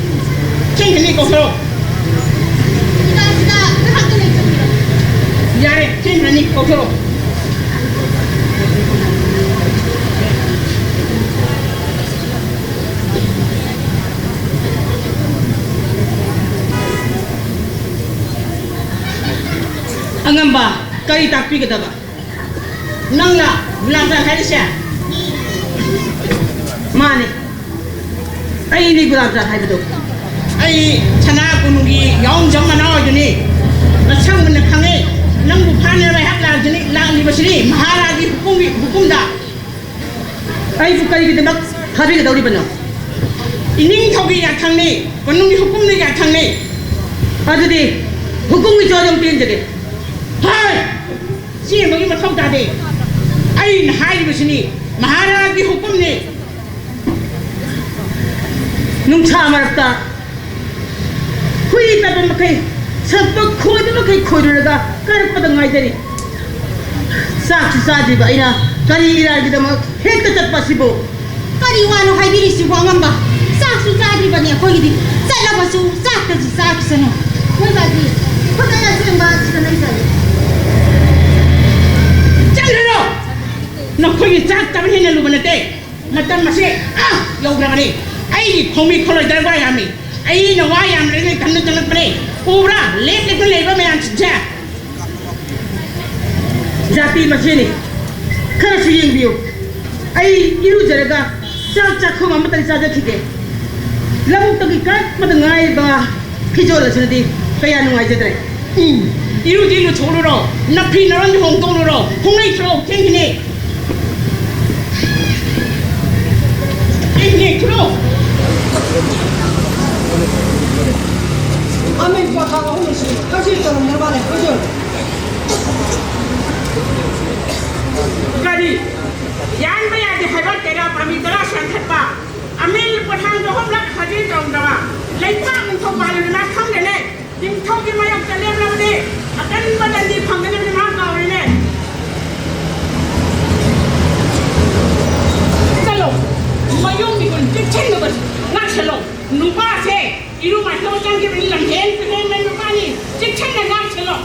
ꯊꯦꯡꯒꯅꯤ, ꯀꯧꯊꯣꯔꯛꯎ꯫ ꯁꯤꯗ, ꯁꯤꯗ ꯉꯥꯏꯍꯥꯛꯇ ꯂꯩꯖꯕꯤꯔꯣ꯫ ꯌꯥꯔꯦ, ꯊꯦꯡꯒꯅꯤ, ꯀꯧꯊꯣꯔꯛꯎ꯫ ꯑꯉꯝꯕ, ꯀꯔꯤ ꯇꯥꯛꯄꯤꯒꯗꯕ? ꯅꯪꯅ ꯒꯨꯂꯥꯞ ꯖꯥꯝ ꯍꯥꯏꯔꯤꯁꯦ? ꯃꯥꯅꯦ, ꯑꯩꯅꯤ ꯒꯨꯂꯥꯞ ꯖꯥꯝ ꯍꯥꯏꯕꯗꯣ꯫ ꯑꯩ ꯁꯅꯥ ꯀꯣꯅꯨꯡꯒꯤ ꯌꯥꯎꯝꯖꯝ ꯃꯅꯥꯎ ꯑꯣꯏꯗꯨꯅꯤ꯫ ꯃꯁꯛ ꯃꯨꯟꯅ ꯈꯪꯉꯦ꯫ ꯅꯪꯕꯨ ꯐꯥꯅꯅꯕ ꯑꯩꯍꯥꯛ ꯂꯥꯛꯇꯨꯅꯤ, ꯂꯥꯛꯂꯤꯕꯁꯤꯅꯤ ꯃꯍꯥꯔꯥꯖꯒꯤ ꯍꯨꯀꯨꯝꯒꯤ, ꯍꯨꯀꯨꯝꯗ꯫ ꯑꯩꯕꯨ ꯀꯔꯤꯒꯤꯗꯃꯛ ꯐꯥꯕꯤꯒꯗꯧꯔꯤꯕꯅꯣ? ꯏꯅꯤꯡꯊꯧꯒꯤ ꯌꯥꯊꯪꯅꯤ, ꯀꯣꯅꯨꯡꯒꯤ ꯍꯨꯀꯨꯝꯅ ꯌꯥꯊꯪꯅꯤ꯫ ꯑꯗꯨꯗꯤ ꯍꯨꯀꯨꯝꯒꯤ ꯆꯣꯟ ꯑꯃ ꯄꯦꯟꯖꯒꯦ꯫ ꯍꯥꯏ! ꯆꯦꯟꯕꯒꯤ ꯃꯊꯧ ꯇꯥꯗꯦ꯫ ꯑꯩꯅ ꯍꯥꯏꯔꯤꯕꯁꯤꯅꯤ, ꯃꯍꯥꯔꯥꯖꯒꯤ ꯍꯨꯀꯨꯝꯅꯤ꯫ ꯅꯨꯡꯁꯥ ꯃꯔꯛꯇ ꯍꯨꯏ ꯇꯞꯄ ꯃꯈꯩ, ꯁꯛꯄ ꯈꯣꯏꯕ ꯃꯈꯩ ꯈꯣꯏꯔꯨꯔꯒ ꯀꯥꯔꯛꯄꯗ ꯉꯥꯏꯖꯔꯤ꯫ ꯆꯥꯛꯁꯨ ꯆꯥꯗ꯭ꯔꯤꯕ ꯑꯩꯅ ꯀꯔꯤ ꯏꯔꯥꯏꯒꯤꯗꯃꯛ ꯍꯦꯛꯇ ꯆꯠꯄ ꯑꯁꯤꯕꯨ? ꯀꯔꯤ ꯋꯥꯅꯣ ꯍꯥꯏꯕꯤꯔꯤꯁꯤꯕꯨ, ꯑꯉꯝꯕ? ꯆꯥꯛꯁꯨ ꯆꯥꯗ꯭ꯔꯤꯕꯅꯤ ꯑꯩꯈꯣꯏꯒꯤꯗꯤ꯫ ꯆꯠꯂꯕꯁꯨ ꯆꯥꯛꯇꯁꯨ ꯆꯥꯈꯤꯁꯅꯨ꯫ ꯃꯣꯏ ꯕꯥꯖꯤ, ꯈꯨꯗꯩ ꯑꯁꯦꯡꯕ ꯁꯤꯗ ꯂꯩꯖꯔꯦ꯫ ꯆꯠꯈ꯭ꯔꯣ! ꯅꯈꯣꯏꯒꯤ ꯆꯥꯛ ꯆꯥꯕ ꯍꯦꯟꯅ ꯂꯨꯕ ꯅꯠꯇꯦ꯫ ꯃꯇꯝ ꯑꯁꯤ ꯑꯥ ꯌꯧꯈ꯭ꯔꯕꯅꯤ꯫ ꯑꯩꯒꯤ ꯈꯣꯡꯕꯤ ꯈꯣꯜꯂꯣꯏꯗ꯭ꯔ ꯋꯥ ꯌꯥꯝꯃꯤ꯫ ꯑꯩꯅ ꯋꯥ ꯌꯥꯝꯗ꯭ꯔꯤꯉꯩ ꯀꯟꯅ ꯆꯪꯂꯛꯄꯅꯦ꯫ ꯎꯕ꯭ꯔꯥ? ꯂꯦꯞ ꯂꯦꯞꯇꯨꯅ ꯂꯩꯕ ꯃꯌꯥꯝꯁꯤꯡꯁꯦ꯫ ꯖꯥꯇꯤ ꯃꯁꯦꯟꯅꯤ꯫ ꯈꯔꯁꯨ ꯌꯦꯡꯕꯤꯌꯨ꯫ ꯑꯩ ꯏꯔꯨꯖꯔꯒ ꯆꯥꯛ ꯆꯥꯛꯈꯨꯝ ꯑꯃꯇꯪ ꯆꯥꯖꯈꯤꯒꯦ꯫ ꯂꯧꯕꯨꯛꯇꯒꯤ ꯀꯥꯔꯛꯄꯗ ꯉꯥꯏꯔꯤꯕ ꯐꯤꯖꯣꯜ ꯑꯁꯤꯅꯗꯤ ꯀꯌꯥ ꯅꯨꯡꯉꯥꯏꯖꯗ꯭ꯔꯦ꯫ ꯎꯝ, ꯏꯔꯨꯗꯤ ꯂꯨꯊꯣꯛꯂꯨꯔꯣ, ꯅꯐꯤ ꯅꯔꯣꯟꯗꯤ ꯍꯣꯡꯗꯣꯛꯂꯨꯔꯣ, ꯍꯣꯡꯂꯩ ꯊꯣꯛꯂꯛꯑꯣ, ꯊꯦꯡꯈꯤꯅꯤ꯫ ꯊꯦꯡꯈꯤꯅꯤ, ꯊꯣꯛꯂꯛꯑꯣ꯫ ꯑꯃꯦꯔꯤꯀꯥ ꯈꯥ ꯑꯍꯨꯝ ꯑꯁꯤ ꯍꯧꯖꯤꯛ ꯇꯧꯔꯝꯗ꯭ꯔ ꯃꯥꯜꯂꯦ, ꯍꯧꯖꯤꯛ꯫ ꯀꯔꯤ? ꯌꯥꯟꯕ ꯌꯥꯗꯦ ꯍꯥꯏꯕ ꯇꯦꯔꯥ ꯄꯥꯝꯕꯤ ꯇꯔꯥ ꯌꯥꯟꯊꯠꯄ, ꯑꯃꯤꯜ ꯄꯣꯠꯊꯥꯡꯗ ꯑꯍꯨꯝꯂꯛ ꯁꯔꯖꯔꯤ ꯇꯧꯔꯝꯗꯕ, ꯂꯩꯄꯥꯛ ꯅꯤꯡꯊꯧ ꯄꯥꯜꯂꯤꯕꯅ ꯈꯪꯗꯦꯅꯦ꯫ ꯅꯤꯡꯊꯧꯒꯤ ꯃꯥꯌꯣꯛꯇ ꯂꯦꯞꯂꯕꯗꯤ ꯑꯀꯟꯕ ꯗꯟꯗꯤ ꯐꯪꯒꯅꯤꯕꯗꯤ ꯃꯥ ꯀꯥꯎꯔꯦꯅꯦ꯫ ꯆꯠꯂꯣ, ꯃꯌꯨꯝꯒꯤ ꯒꯨꯟ ꯆꯦꯛꯁꯤꯟꯅꯕ ꯉꯥꯛꯁꯜꯂꯣ꯫ ꯅꯨꯄꯥꯁꯦ ꯏꯔꯨ ꯃꯥꯏꯊꯧ ꯆꯪꯈꯤꯕꯅꯤ, ꯂꯝꯍꯦꯟ ꯇꯨꯍꯦꯟꯕ ꯅꯨꯄꯥꯅꯤ, ꯆꯦꯛꯁꯤꯟꯅ ꯉꯥꯛꯁꯜꯂꯣ꯫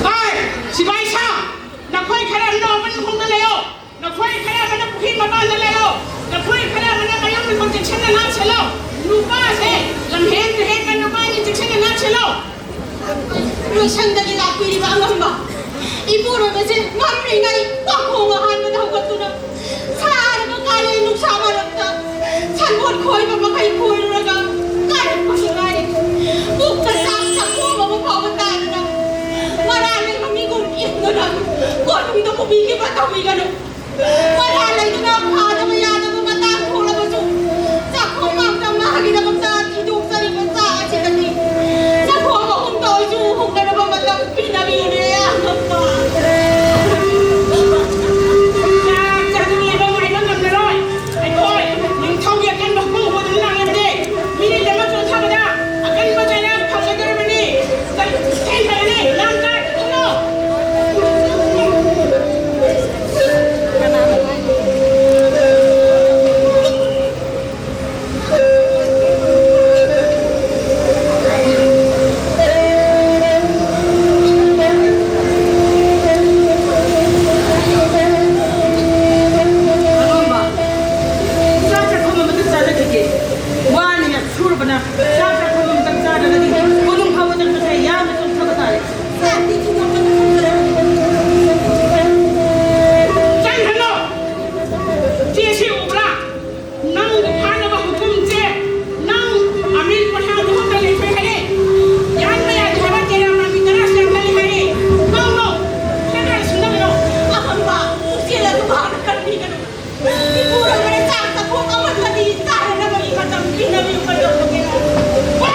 ꯍꯣꯏ, ꯁꯤꯐꯥꯏ ꯁꯥ, ꯅꯈꯣꯏ ꯈꯔ ꯑꯃꯅ ꯑꯣꯄꯟ ꯈꯣꯡꯗ ꯂꯩꯌꯣ, ꯅꯈꯣꯏ ꯈꯔ ꯑꯃꯅ ꯄꯨꯈ꯭ꯔꯤ ꯃꯄꯥꯟꯗ ꯂꯩꯌꯣ, ꯅꯈꯣꯏ ꯈꯔ ꯑꯃꯅ ꯃꯌꯨꯝ ꯃꯤꯄꯨꯝ ꯆꯦꯛꯁꯤꯟꯅ ꯉꯥꯛꯁꯜꯂꯣ꯫ ꯅꯨꯄꯥꯁꯦ ꯂꯝꯍꯦꯟ ꯇꯨꯍꯦꯟꯕ ꯅꯨꯄꯥꯅꯤ, ꯆꯦꯛꯁꯤꯟꯅ ꯉꯥꯛꯁꯜꯂꯣ꯫ ꯂꯣꯏꯁꯪꯗꯒꯤ ꯂꯥꯛꯄꯤꯔꯤꯕ ꯑꯉꯝꯕ ꯏꯄꯨꯔꯣꯏꯕꯁꯦ ꯉꯝꯂꯤꯉꯩ ꯄꯥꯈꯣꯡ ꯑꯍꯥꯟꯕꯗ ꯍꯧꯒꯠꯇꯨꯅ ꯁꯥꯔꯕ ꯀꯥꯂꯦꯟ ꯅꯨꯡꯁꯥ ꯃꯔꯛꯇ ꯁꯟꯕꯣꯠ ꯈꯣꯏꯕ ꯃꯈꯩ ꯈꯣꯏꯔꯨꯔꯒ ꯀꯥꯔꯛꯄꯁꯨ ꯉꯥꯏꯔꯤ꯫ ꯄꯨꯛꯇ ꯆꯥꯛ ꯆꯥꯛꯈꯣꯝ ꯑꯃ ꯐꯥꯎꯕ ꯇꯥꯗꯅ ꯃꯔꯥ ꯂꯩꯕ ꯃꯤꯒꯨꯝ ꯏꯟꯗꯨꯅ ꯀꯣꯅꯨꯡꯗ ꯄꯨꯕꯤꯈꯤꯕ ꯇꯧꯕꯤꯒꯅꯨ꯫ ꯃꯔꯥ ꯂꯩꯗꯨꯅ ꯐꯥꯗꯕ ꯌꯥꯗꯕ ꯃꯇꯥꯡ ꯊꯣꯛꯂꯕꯁꯨ ꯆꯥꯛꯈꯣꯝ ꯉꯥꯛꯇ ꯃꯥꯒꯤꯗꯃꯛꯇ ꯊꯤꯗꯣꯛꯆꯔꯤꯕ ꯆꯥꯛ ꯑꯁꯤꯗꯗꯤ ꯆꯥꯛꯈꯣꯝ ꯑꯍꯨꯝꯇ ꯑꯣꯏꯁꯨ ꯍꯨꯟꯅꯅꯕ ꯃꯇꯝ ꯄꯤꯅꯕꯤꯌꯨꯅꯦ, ꯑꯉꯝꯕ꯫ ꯆꯥꯛ ꯆꯥꯅꯤꯡꯂꯤꯕ ꯉꯥꯏꯕ ꯉꯝꯂꯔꯣꯏ꯫ ꯑꯩꯈꯣꯏ ꯅꯤꯡꯊꯧꯒꯤ ꯑꯀꯟꯕ ꯍꯨꯝꯐꯨ ꯍꯨꯝꯐꯨꯗꯨꯅ ꯂꯥꯛꯂꯕꯗꯤ ꯃꯤꯅꯤꯠ ꯑꯃ ꯆꯣꯟꯊꯕꯗ ꯑꯀꯟꯕ ꯆꯩꯔꯥꯛ ꯐꯪꯒꯗꯧꯔꯕꯅꯤ꯫ ꯆꯠ-, ꯆꯦꯟꯈ꯭ꯔꯒꯅꯤ꯫ ꯂꯝ ꯀꯥꯏ ꯆꯠꯂꯣ꯫ ꯆꯥꯛ ꯆꯥꯛꯈꯨꯝ ꯑꯃꯇ ꯆꯥꯖꯈꯤꯒꯦ꯫ ꯋꯥꯅ ꯌꯥꯝ ꯁꯨꯔꯕꯅ ꯆꯥꯛ ꯆꯥꯛꯈꯨꯝ ꯑꯃꯇꯪ ꯆꯥꯗ꯭ꯔꯒꯗꯤ ꯀꯣꯅꯨꯡ ꯐꯥꯎꯕ ꯆꯠꯄꯁꯦ ꯌꯥꯝꯅ ꯆꯣꯛꯊꯕ ꯇꯥꯔꯦ꯫ ꯆꯪꯈ꯭ꯔꯅꯨ! ꯆꯦ ꯁꯤ ꯎꯕ꯭ꯔꯥ? ꯅꯪꯕꯨ ꯐꯥꯅꯕ ꯍꯨꯀꯨꯝꯁꯦ ꯅꯪ ꯑꯃꯤꯔ ꯄ꯭ꯔꯁꯥꯟ ꯃꯍꯨꯠꯇ ꯂꯩꯈ꯭ꯔꯦ ꯍꯥꯏꯔꯦ꯫ ꯌꯥꯟꯕ ꯌꯥꯗꯦ ꯍꯥꯏꯕ ꯀꯦꯔꯥ ꯄꯥꯝꯕꯤ ꯇꯔꯥ ꯁꯦꯝꯒꯠꯂꯦ ꯍꯥꯏꯔꯦ꯫ ꯅꯪ ꯅꯣ! ꯁꯦꯝꯒꯠꯂ ꯁꯤꯟꯅꯕꯅꯣ? ꯑꯐꯪꯕ ꯄꯨꯛꯆꯦꯜ ꯑꯗꯨ ꯃꯍꯥꯛꯅ ꯀꯟꯕꯤꯒꯅꯨ꯫ ꯏꯄꯨꯔꯣꯏꯕꯅ ꯆꯥꯛ ꯆꯥꯛꯈꯣꯝ ꯑꯃꯠꯇꯗꯤ ꯆꯥꯅꯅꯕꯒꯤ ꯃꯇꯝ ꯄꯤꯅꯕꯤꯌꯨ ꯀꯩꯗꯧꯕꯒꯦ? ꯋꯥ!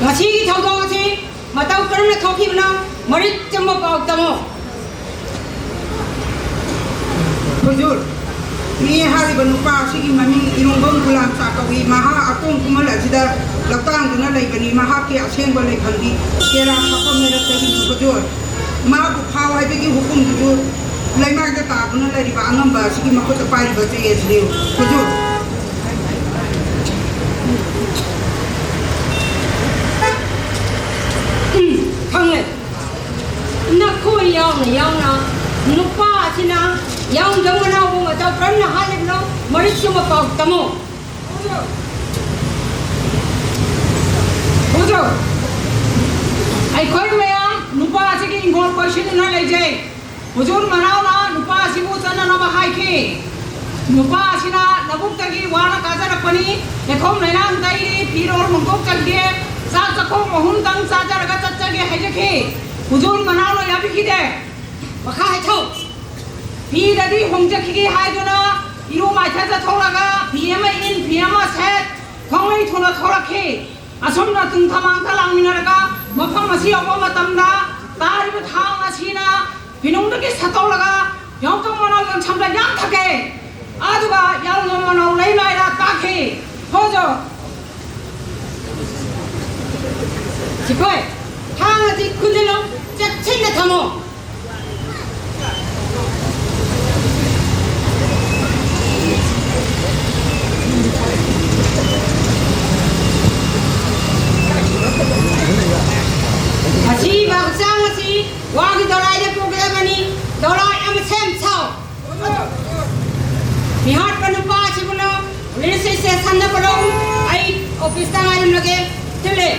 ꯉꯁꯤꯒꯤ ꯊꯧꯗꯣꯛ ꯑꯁꯤ ꯃꯇꯧ ꯀꯔꯝꯅ ꯊꯣꯛꯈꯤꯕꯅꯣ? ꯃꯔꯤꯛ ꯆꯨꯝꯕ ꯄꯥꯎ ꯇꯝꯃꯨ꯫ ꯍꯨꯖꯨꯔ, ꯃꯤ ꯍꯥꯏꯔꯤꯕ ꯅꯨꯄꯥ ꯑꯁꯤꯒꯤ ꯃꯃꯤꯡ ꯏꯔꯣꯡꯕꯝ ꯒꯨꯂꯥꯝ ꯁꯥ ꯀꯧꯏ꯫ ꯃꯍꯥꯛ ꯑꯀꯣꯝ ꯈꯨꯃꯟ ꯑꯁꯤꯗ ꯂꯧꯇꯥꯡꯗꯨꯅ ꯂꯩꯕꯅꯤ꯫ ꯃꯍꯥꯛꯀꯤ ꯑꯁꯦꯡꯕ ꯂꯩꯐꯝꯗꯤ ꯇꯦꯔꯥ ꯁꯥꯐꯝ ꯂꯩꯔꯛꯇꯒꯤꯅꯤ꯫ ꯍꯨꯖꯨꯔ, ꯃꯍꯥꯛꯄꯨ ꯐꯥꯎ ꯍꯥꯏꯕꯒꯤ ꯍꯨꯀꯨꯝꯗꯨꯁꯨ ꯂꯩꯃꯥꯏꯗ ꯇꯥꯗꯨꯅ ꯂꯩꯔꯤꯕ ꯑꯉꯝꯕ ꯑꯁꯤꯒꯤ ꯃꯈꯨꯠꯇ ꯄꯥꯏꯔꯤꯕ ꯆꯦ ꯑꯁꯤꯅꯤ꯫ ꯍꯨꯖꯨꯔ꯫ ꯎꯝ, ꯈꯪꯂꯦ꯫ ꯅꯈꯣꯏ ꯌꯥꯎꯅ ꯌꯥꯎꯅ ꯅꯨꯄꯥ ꯑꯁꯤꯅ ꯌꯥꯎꯗꯧ ꯃꯅꯥꯎꯕꯨ ꯃꯇꯧ ꯀꯔꯝꯅ ꯍꯥꯠꯂꯤꯕꯅꯣ? ꯃꯔꯤꯛ ꯆꯨꯝꯕ ꯄꯥꯎ ꯇꯝꯃꯨ꯫ ꯍꯨꯖꯨꯔ, ꯑꯩꯈꯣꯏ ꯃꯌꯥꯝ ꯅꯨꯄꯥ ꯑꯁꯤꯒꯤ ꯏꯪꯈꯣꯜ ꯀꯣꯏꯁꯤꯟꯗꯨꯅ ꯂꯩꯖꯩ꯫ ꯍꯨꯖꯨꯔ ꯃꯅꯥꯎꯅ ꯅꯨꯄꯥ ꯑꯁꯤꯕꯨ ꯆꯠꯅꯅꯕ ꯍꯥꯏꯈꯤ꯫ ꯅꯨꯄꯥ ꯑꯁꯤꯅ ꯂꯧꯕꯨꯛꯇꯒꯤ ꯋꯥꯅ ꯀꯥꯖꯔꯛꯄꯅꯤ, ꯂꯩꯈꯣꯝ ꯂꯩꯅꯥꯡ ꯇꯩꯔꯤ, ꯐꯤꯔꯣꯜ ꯍꯣꯡꯗꯣꯛꯆꯈꯤꯗꯦ, ꯆꯥꯛ ꯆꯥꯛꯈꯣꯝ ꯑꯍꯨꯝꯇꯪ ꯆꯥꯖꯔꯒ ꯆꯠꯆꯒꯦ ꯍꯥꯏꯖꯈꯤ꯫ ꯍꯨꯖꯨꯔ ꯃꯅꯥꯎꯅ ꯌꯥꯕꯤꯈꯤꯗꯦ꯫ ꯃꯈꯥ ꯍꯥꯏꯊꯧ꯫ ꯐꯤꯗꯗꯤ ꯍꯣꯡꯖꯈꯤꯒꯦ ꯍꯥꯏꯗꯨꯅ ꯏꯔꯨ ꯃꯥꯏꯊꯖ ꯊꯣꯛꯂꯒ ꯐꯤ ꯑꯃ ꯏꯟ, ꯐꯤ ꯑꯃ ꯁꯦꯠ, ꯈꯣꯡꯂꯩ ꯊꯨꯅ ꯊꯣꯛꯂꯛꯈꯤ꯫ ꯑꯁꯨꯝꯅ ꯇꯨꯡ ꯊꯃꯥꯡꯗ ꯂꯥꯡꯃꯤꯟꯅꯔꯒ ꯃꯐꯝ ꯑꯁꯤ ꯌꯧꯕ ꯃꯇꯝꯗ ꯇꯥꯔꯤꯕ ꯊꯥꯡ ꯑꯁꯤꯅ ꯐꯤꯅꯨꯡꯗꯒꯤ ꯁꯠꯇꯣꯛꯂꯒ ꯌꯥꯎꯇꯣꯡ ꯃꯅꯥꯎ ꯌꯣꯟꯁꯝꯗ ꯌꯥꯟꯊꯛꯀꯦ꯫ ꯑꯗꯨꯒ ꯌꯥꯎꯇꯣꯡ ꯃꯅꯥꯎ ꯂꯩꯃꯥꯏꯗ ꯇꯥꯈꯤ꯫ ꯍꯣꯖꯣ꯫ ꯁꯤꯐꯥꯏ, ꯊꯥꯡ ꯑꯁꯤ ꯈꯨꯟꯖꯤꯜꯂꯨ, ꯆꯦꯛꯁꯤꯟꯅ ꯊꯝꯃꯨ꯫ ꯑꯁꯤꯕ ꯍꯛꯆꯥꯡ ꯑꯁꯤ ꯋꯥꯒꯤ ꯗꯣꯂꯥꯏꯗ ꯄꯨꯒꯗꯕꯅꯤ꯫ ꯗꯣꯂꯥꯏ ꯑꯃ ꯁꯦꯝ ꯁꯥꯎ꯫ ꯃꯤꯍꯥꯠꯄ ꯅꯨꯄꯥ ꯑꯁꯤꯕꯨꯅ ꯄꯨꯂꯤꯁ ꯁ꯭ꯇꯦꯁꯟꯗ ꯄꯨꯔꯛꯎ꯫ ꯑꯩ ꯑꯣꯐꯤꯁꯇ ꯉꯥꯏꯔꯝꯂꯒꯦ꯫ ꯊꯤꯜꯂꯦ꯫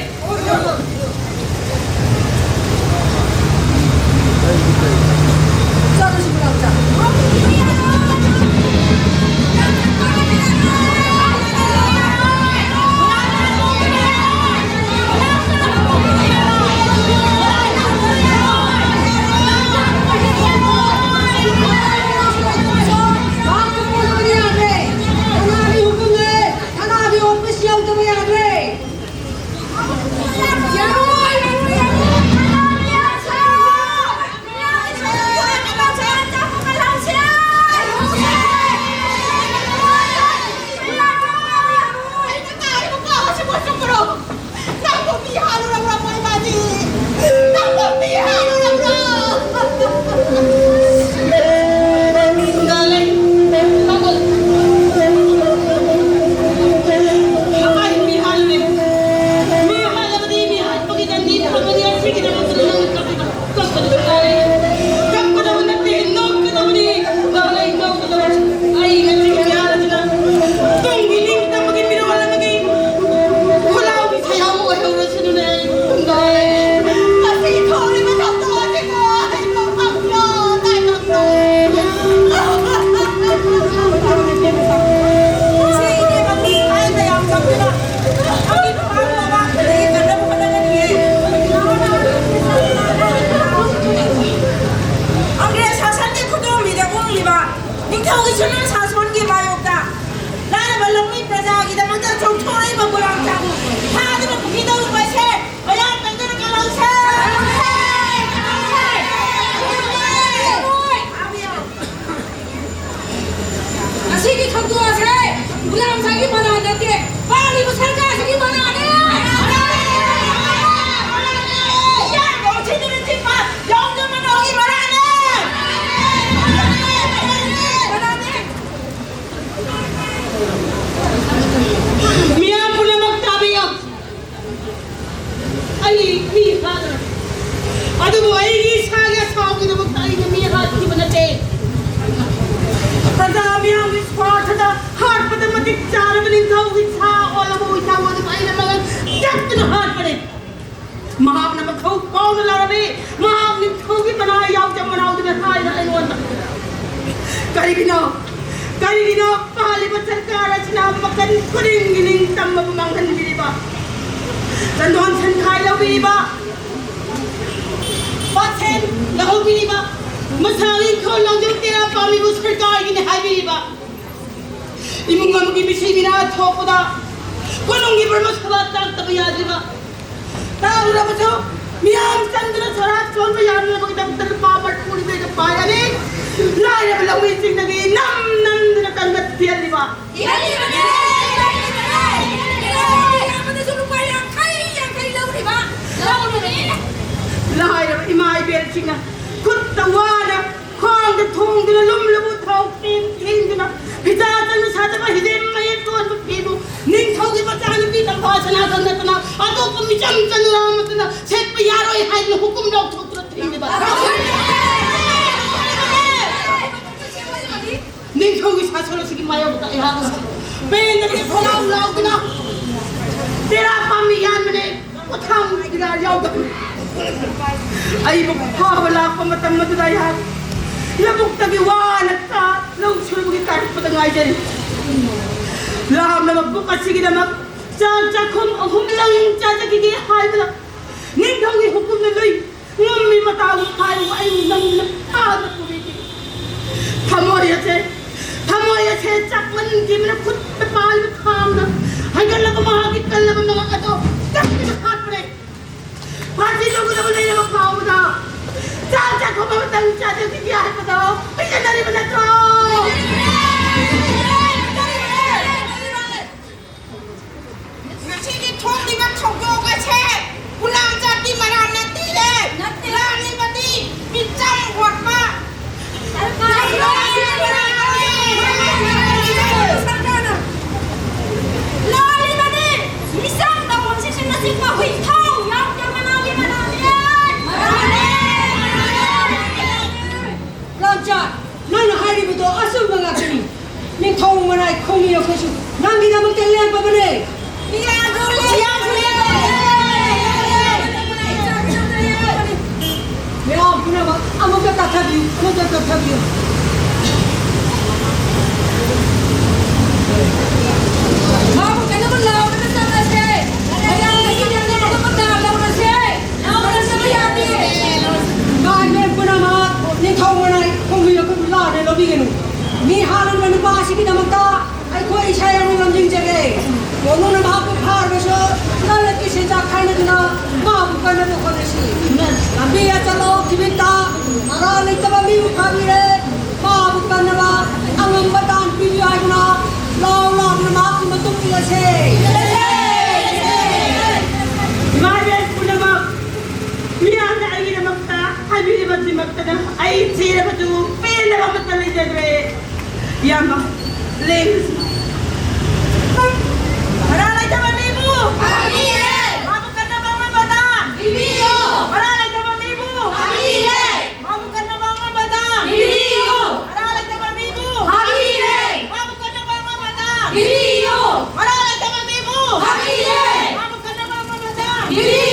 ꯆꯥꯔꯕ ꯅꯤꯡꯊꯧꯒꯤ ꯁꯥ ꯑꯣꯜꯂꯕ ꯍꯨꯏꯁꯥ ꯑꯣꯜꯂꯕ ꯑꯩꯅ ꯃꯉꯛ ꯇꯦꯛꯇꯨꯅ ꯍꯥꯠꯄꯅꯤ꯫ ꯃꯍꯥꯛꯅ ꯃꯊꯧ ꯄꯥꯎꯅ ꯂꯥꯛꯂꯝꯃꯤ꯫ ꯃꯍꯥꯛ ꯅꯤꯡꯊꯧꯒꯤ ꯃꯅꯥ ꯌꯥꯎꯖ ꯃꯅꯥꯎꯗꯨꯅ ꯍꯥꯏꯅ ꯑꯩꯉꯣꯟꯗ꯫ ꯀꯔꯤꯒꯤꯅꯣ? ꯀꯔꯤꯒꯤꯅꯣ ꯄꯥꯜꯂꯤꯕ ꯁꯔꯀꯥꯔ ꯑꯁꯤꯅ ꯃꯈꯜ ꯈꯨꯗꯤꯡꯒꯤ ꯅꯤꯡꯇꯝꯕꯕꯨ ꯃꯥꯡꯍꯟꯕꯤꯔꯤꯕ? ꯆꯟꯗꯣꯟ ꯁꯟꯈꯥꯏ ꯂꯧꯕꯤꯔꯤꯕ? ꯄꯥꯠꯁꯦꯟ ꯂꯧꯍꯧꯕꯤꯔꯤꯕ? ꯃꯁꯥꯒꯤ ꯏꯪꯈꯣꯜ ꯂꯧꯖꯔꯨ ꯇꯦꯔꯥ ꯄꯥꯝꯃꯤꯕ ꯁꯔꯀꯥꯔꯒꯤꯅꯤ ꯍꯥꯏꯕꯤꯔꯤꯕ? ꯏꯃꯨꯡ ꯑꯃꯒꯤ ꯃꯤꯁꯤ ꯃꯤꯅꯥ ꯊꯣꯛꯄꯗ ꯀꯣꯅꯨꯡꯒꯤ ꯕ꯭ꯔꯍ꯭ꯃ ꯁꯚꯥ ꯇꯥꯛꯇꯕ ꯌꯥꯗ꯭ꯔꯤꯕ? ꯇꯥꯔꯨꯔꯕꯁꯨ ꯃꯤꯌꯥꯝ ꯆꯪꯗꯨꯅ ꯁꯣꯔꯥꯠ ꯁꯣꯟꯕ ꯌꯥꯅꯅꯕꯒꯤꯗꯃꯛꯇ ꯂꯨꯄꯥ ꯃꯔꯤꯐꯨ ꯄꯥꯏꯔꯅꯤ꯫ ꯂꯥꯏꯔꯕ ꯂꯧꯃꯤꯁꯤꯡꯗꯒꯤ ꯅꯝ ꯅꯝꯗꯨꯅ ꯀꯟꯕ ꯊꯤꯍꯜꯂꯤꯕ? ꯏꯍꯜꯂꯤꯕꯅꯦ! ꯏꯍꯜꯂꯤꯕꯅꯦ! ꯏꯍꯜꯂꯤꯕꯅꯦ! ꯂꯨꯄꯥ ꯌꯥꯡꯈꯩ, ꯌꯥꯡꯈꯩ ꯂꯧꯔꯤꯕ? ꯂꯧꯔꯤꯕꯅꯦ! ꯂꯥꯏꯔꯕ ꯏꯃꯥ ꯏꯕꯦꯜꯁꯤꯡꯅ ꯈꯨꯠꯇ ꯋꯥꯅ ꯈ꯭ꯋꯥꯡꯗ ꯊꯣꯡꯗꯨꯅ ꯂꯨꯝꯂꯕ ꯊꯥꯎ ꯇꯦꯡ ꯊꯦꯡꯗꯨꯅ ꯐꯤꯖꯥ ꯆꯟꯅ ꯁꯥꯖꯕ ꯍꯤꯖꯦꯝ ꯃꯌꯦꯛ ꯂꯣꯟꯕ ꯐꯤꯕꯨ ꯅꯤꯡꯊꯧꯒꯤ ꯃꯆꯥꯅꯨꯄꯤ ꯇꯝꯐꯥ ꯁꯅꯥꯗ ꯅꯠꯇꯅ ꯑꯇꯣꯞꯄ ꯃꯤꯆꯝ ꯆꯅꯨꯔꯥ ꯑꯃꯠꯇꯅ ꯁꯦꯠꯄ ꯌꯥꯔꯣꯏ ꯍꯥꯏꯗꯨꯅ ꯍꯨꯀꯨꯝ ꯂꯥꯎꯊꯣꯛꯇꯨꯅ ꯊꯤꯡꯂꯤꯕ? ꯅꯤꯡꯊꯧꯒꯤ ꯁꯥꯁꯣꯟ ꯑꯁꯤꯒꯤ ꯃꯥꯌꯣꯛꯇ ꯑꯩꯍꯥꯛ ꯄꯦꯟꯗꯕꯒꯤ ꯈꯣꯜꯂꯥꯎ ꯂꯥꯎꯗꯨꯅ ꯇꯦꯔꯥ ꯄꯥꯝꯃꯤ ꯌꯥꯟꯕꯅꯦ꯫ ꯄꯣꯊꯥꯡ ꯀꯌꯥ ꯌꯥꯎꯗꯕꯅꯤ꯫ ꯑꯩꯕꯨ ꯐꯥꯕ ꯂꯥꯛꯄ ꯃꯇꯝ ꯑꯗꯨꯗ ꯑꯩꯍꯥꯛ ꯂꯧꯕꯨꯛꯇꯒꯤ ꯋꯥꯅ ꯆꯥ ꯂꯧ ꯁꯨꯕꯒꯤ ꯀꯥꯔꯛꯄꯗ ꯉꯥꯏꯖꯔꯤ꯫ ꯂꯥꯝꯂꯕ ꯄꯨꯛ ꯑꯁꯤꯒꯤꯗꯃꯛ ꯆꯥꯛ ꯆꯥꯛꯈꯨꯝ ꯑꯍꯨꯝꯗꯪ ꯆꯥꯖꯈꯤꯒꯦ ꯍꯥꯏꯕꯗ ꯅꯤꯡꯊꯧꯒꯤ ꯍꯨꯀꯨꯝꯅ ꯂꯨꯏ ꯉꯝꯃꯤ ꯃꯇꯥꯒꯨꯝ ꯍꯥꯏꯕꯕꯨ ꯑꯩ ꯅꯪꯅ ꯐꯥꯗ ꯄꯨꯕꯤꯈꯤ꯫ ꯊꯃꯣꯏ ꯑꯁꯦ, ꯊꯃꯣꯏ ꯑꯁꯦ ꯆꯥꯛꯃꯟꯈꯤꯕꯅ ꯈꯨꯠꯇ ꯄꯥꯏꯕ ꯊꯥꯡꯅ ꯍꯥꯏꯒꯠꯂꯒ ꯃꯍꯥꯛꯀꯤ ꯀꯜꯂꯕ ꯃꯉꯛ ꯑꯗꯣ ꯆꯞꯇꯨꯅ ꯍꯥꯠꯄꯅꯦ꯫ ꯐꯥꯁꯤ ꯂꯧꯒꯗꯕ ꯂꯩꯔꯕ ꯐꯥꯎꯕꯗ ꯆꯥꯛ ꯆꯥꯛꯈꯨꯝ ꯑꯃꯇꯪ ꯆꯥꯖꯈꯤꯒꯦ ꯍꯥꯏꯕꯗꯣ ꯄꯤꯖꯅꯔꯤꯕ ꯅꯠꯇ꯭ꯔꯣ? ꯉꯁꯤꯒꯤ ꯊꯣꯛꯂꯤꯕ ꯊꯧꯗꯣꯛ ꯑꯁꯦ ꯈꯨꯂꯥꯡ ꯖꯥꯇꯤ ꯃꯔꯥꯜ ꯅꯠꯇꯦ꯫ ꯅꯠꯇꯦ꯫ ꯂꯥꯜꯂꯤꯕꯗꯤ ꯃꯤꯆꯝ ꯑꯣꯠꯄ ꯁꯔꯀꯥꯔ ꯂꯥꯜꯂꯤꯕꯅꯤ꯫ ꯃꯤꯆꯝ ꯇꯧꯐꯝꯁꯤꯡ ꯑꯁꯤ ꯃꯈꯣꯏ ꯊꯧ ꯌꯥꯎꯗꯕ ꯃꯅꯥꯎꯒꯤ ꯃꯅꯥꯎꯅꯤ꯫ ꯂꯥꯟꯆꯥ, ꯅꯪꯅ ꯍꯥꯏꯔꯤꯕꯗꯣ ꯑꯆꯨꯝꯕ ꯉꯥꯛꯇꯅꯤ꯫ ꯃꯥꯕꯨ ꯀꯩꯅꯣꯝꯃ ꯂꯥꯎꯔꯒ ꯆꯠꯂꯁꯦ꯫ ꯃꯌꯥꯝꯗꯒꯤ ꯅꯪꯅ ꯃꯗꯥ ꯂꯧꯔꯁꯦ꯫ ꯂꯥꯎꯔꯁꯦ ꯌꯥꯗꯦ꯫ ꯏꯃꯥ ꯏꯕꯦꯟ ꯄꯨꯝꯅꯃꯛ ꯅꯤꯡꯊꯧ ꯃꯅꯥꯏ ꯈꯣꯡꯕꯤꯌꯨ, ꯑꯩꯈꯣꯏꯕꯨ ꯂꯥꯟꯅ ꯂꯧꯕꯤꯒꯅꯨ꯫ ꯃꯤ ꯍꯥꯠꯂꯤꯕ ꯅꯨꯄꯥ ꯑꯁꯤꯒꯤꯗꯃꯛꯇ ꯑꯩꯈꯣꯏ ꯏꯁꯩ ꯑꯅꯤ ꯂꯝꯖꯤꯡꯖꯒꯦ꯫ ꯀꯣꯅꯨꯅ ꯃꯍꯥꯛꯄꯨ ꯐꯥꯔꯕꯁꯨ ꯂꯥꯟꯂꯛꯀꯤ ꯁꯦꯟꯖꯥ ꯈꯥꯏꯅꯗꯨꯅ ꯃꯥꯕꯨ ꯀꯟꯅꯕ ꯍꯣꯠꯅꯁꯤ꯫ ꯂꯝꯕꯤ ꯑꯆꯧꯕ ꯊꯤꯕꯤꯛꯇ ꯃꯔꯥ ꯂꯩꯇꯕ ꯃꯤꯕꯨ ꯐꯥꯕꯤꯔꯦ꯫ ꯃꯥꯕꯨ ꯀꯟꯅꯕ ꯑꯉꯝꯕ ꯗꯥꯟ ꯄꯤꯕꯤꯌꯨ ꯍꯥꯏꯗꯨꯅ ꯂꯥꯎ ꯂꯥꯎꯗꯨꯅ ꯃꯍꯥꯛꯀꯤ ꯃꯇꯨꯡ ꯏꯜꯂꯁꯦ꯫ ꯏꯃꯥ ꯏꯕꯦꯟ ꯄꯨꯝꯅꯃꯛ, ꯃꯤꯌꯥꯝꯅ ꯑꯩꯒꯤꯗꯃꯛꯇ ꯍꯥꯏꯕꯤꯔꯤꯕꯁꯤꯃꯛꯇꯅ ꯑꯩ ꯊꯤꯔꯕꯁꯨ ꯄꯦꯟꯗꯕ ꯑꯃꯠꯇ ꯂꯩꯖꯗ꯭ꯔꯦ꯫ ꯏꯌꯥꯝꯕ, ꯂꯦꯡꯉꯨ꯫ ꯃꯔꯥ ꯂꯩꯇꯕ ꯃꯤꯕꯨ ꯐꯥꯕꯤꯔꯦ꯫ ꯃꯥꯕꯨ ꯀꯟꯅꯕ ꯑꯉꯝꯕ ꯗꯥꯟ ꯄꯤꯕꯤꯌꯨ꯫ ꯃꯔꯥ ꯂꯩꯇꯕ ꯃꯤꯕꯨ ꯐꯥꯕꯤꯔꯦ꯫ ꯃꯥꯕꯨ ꯀꯟꯅꯕ ꯑꯉꯝꯕ ꯗꯥꯟ ꯄꯤꯕꯤꯌꯨ꯫ ꯃꯔꯥ ꯂꯩꯇꯕ ꯃꯤꯕꯨ ꯐꯥꯕꯤꯔꯦ꯫ ꯃꯥꯕꯨ ꯀꯟꯅꯕ ꯑꯉꯝꯕ ꯗꯥꯟ ꯄꯤꯕꯤꯌꯨ꯫ ꯃꯔꯥ ꯂꯩꯇꯕ ꯃꯤꯕꯨ ꯐꯥꯕꯤꯔꯦ꯫ ꯃꯥꯕꯨ ꯀꯟꯅꯕ ꯑꯉꯝꯕ ꯗꯥꯟ ꯄꯤꯕꯤꯌꯨ꯫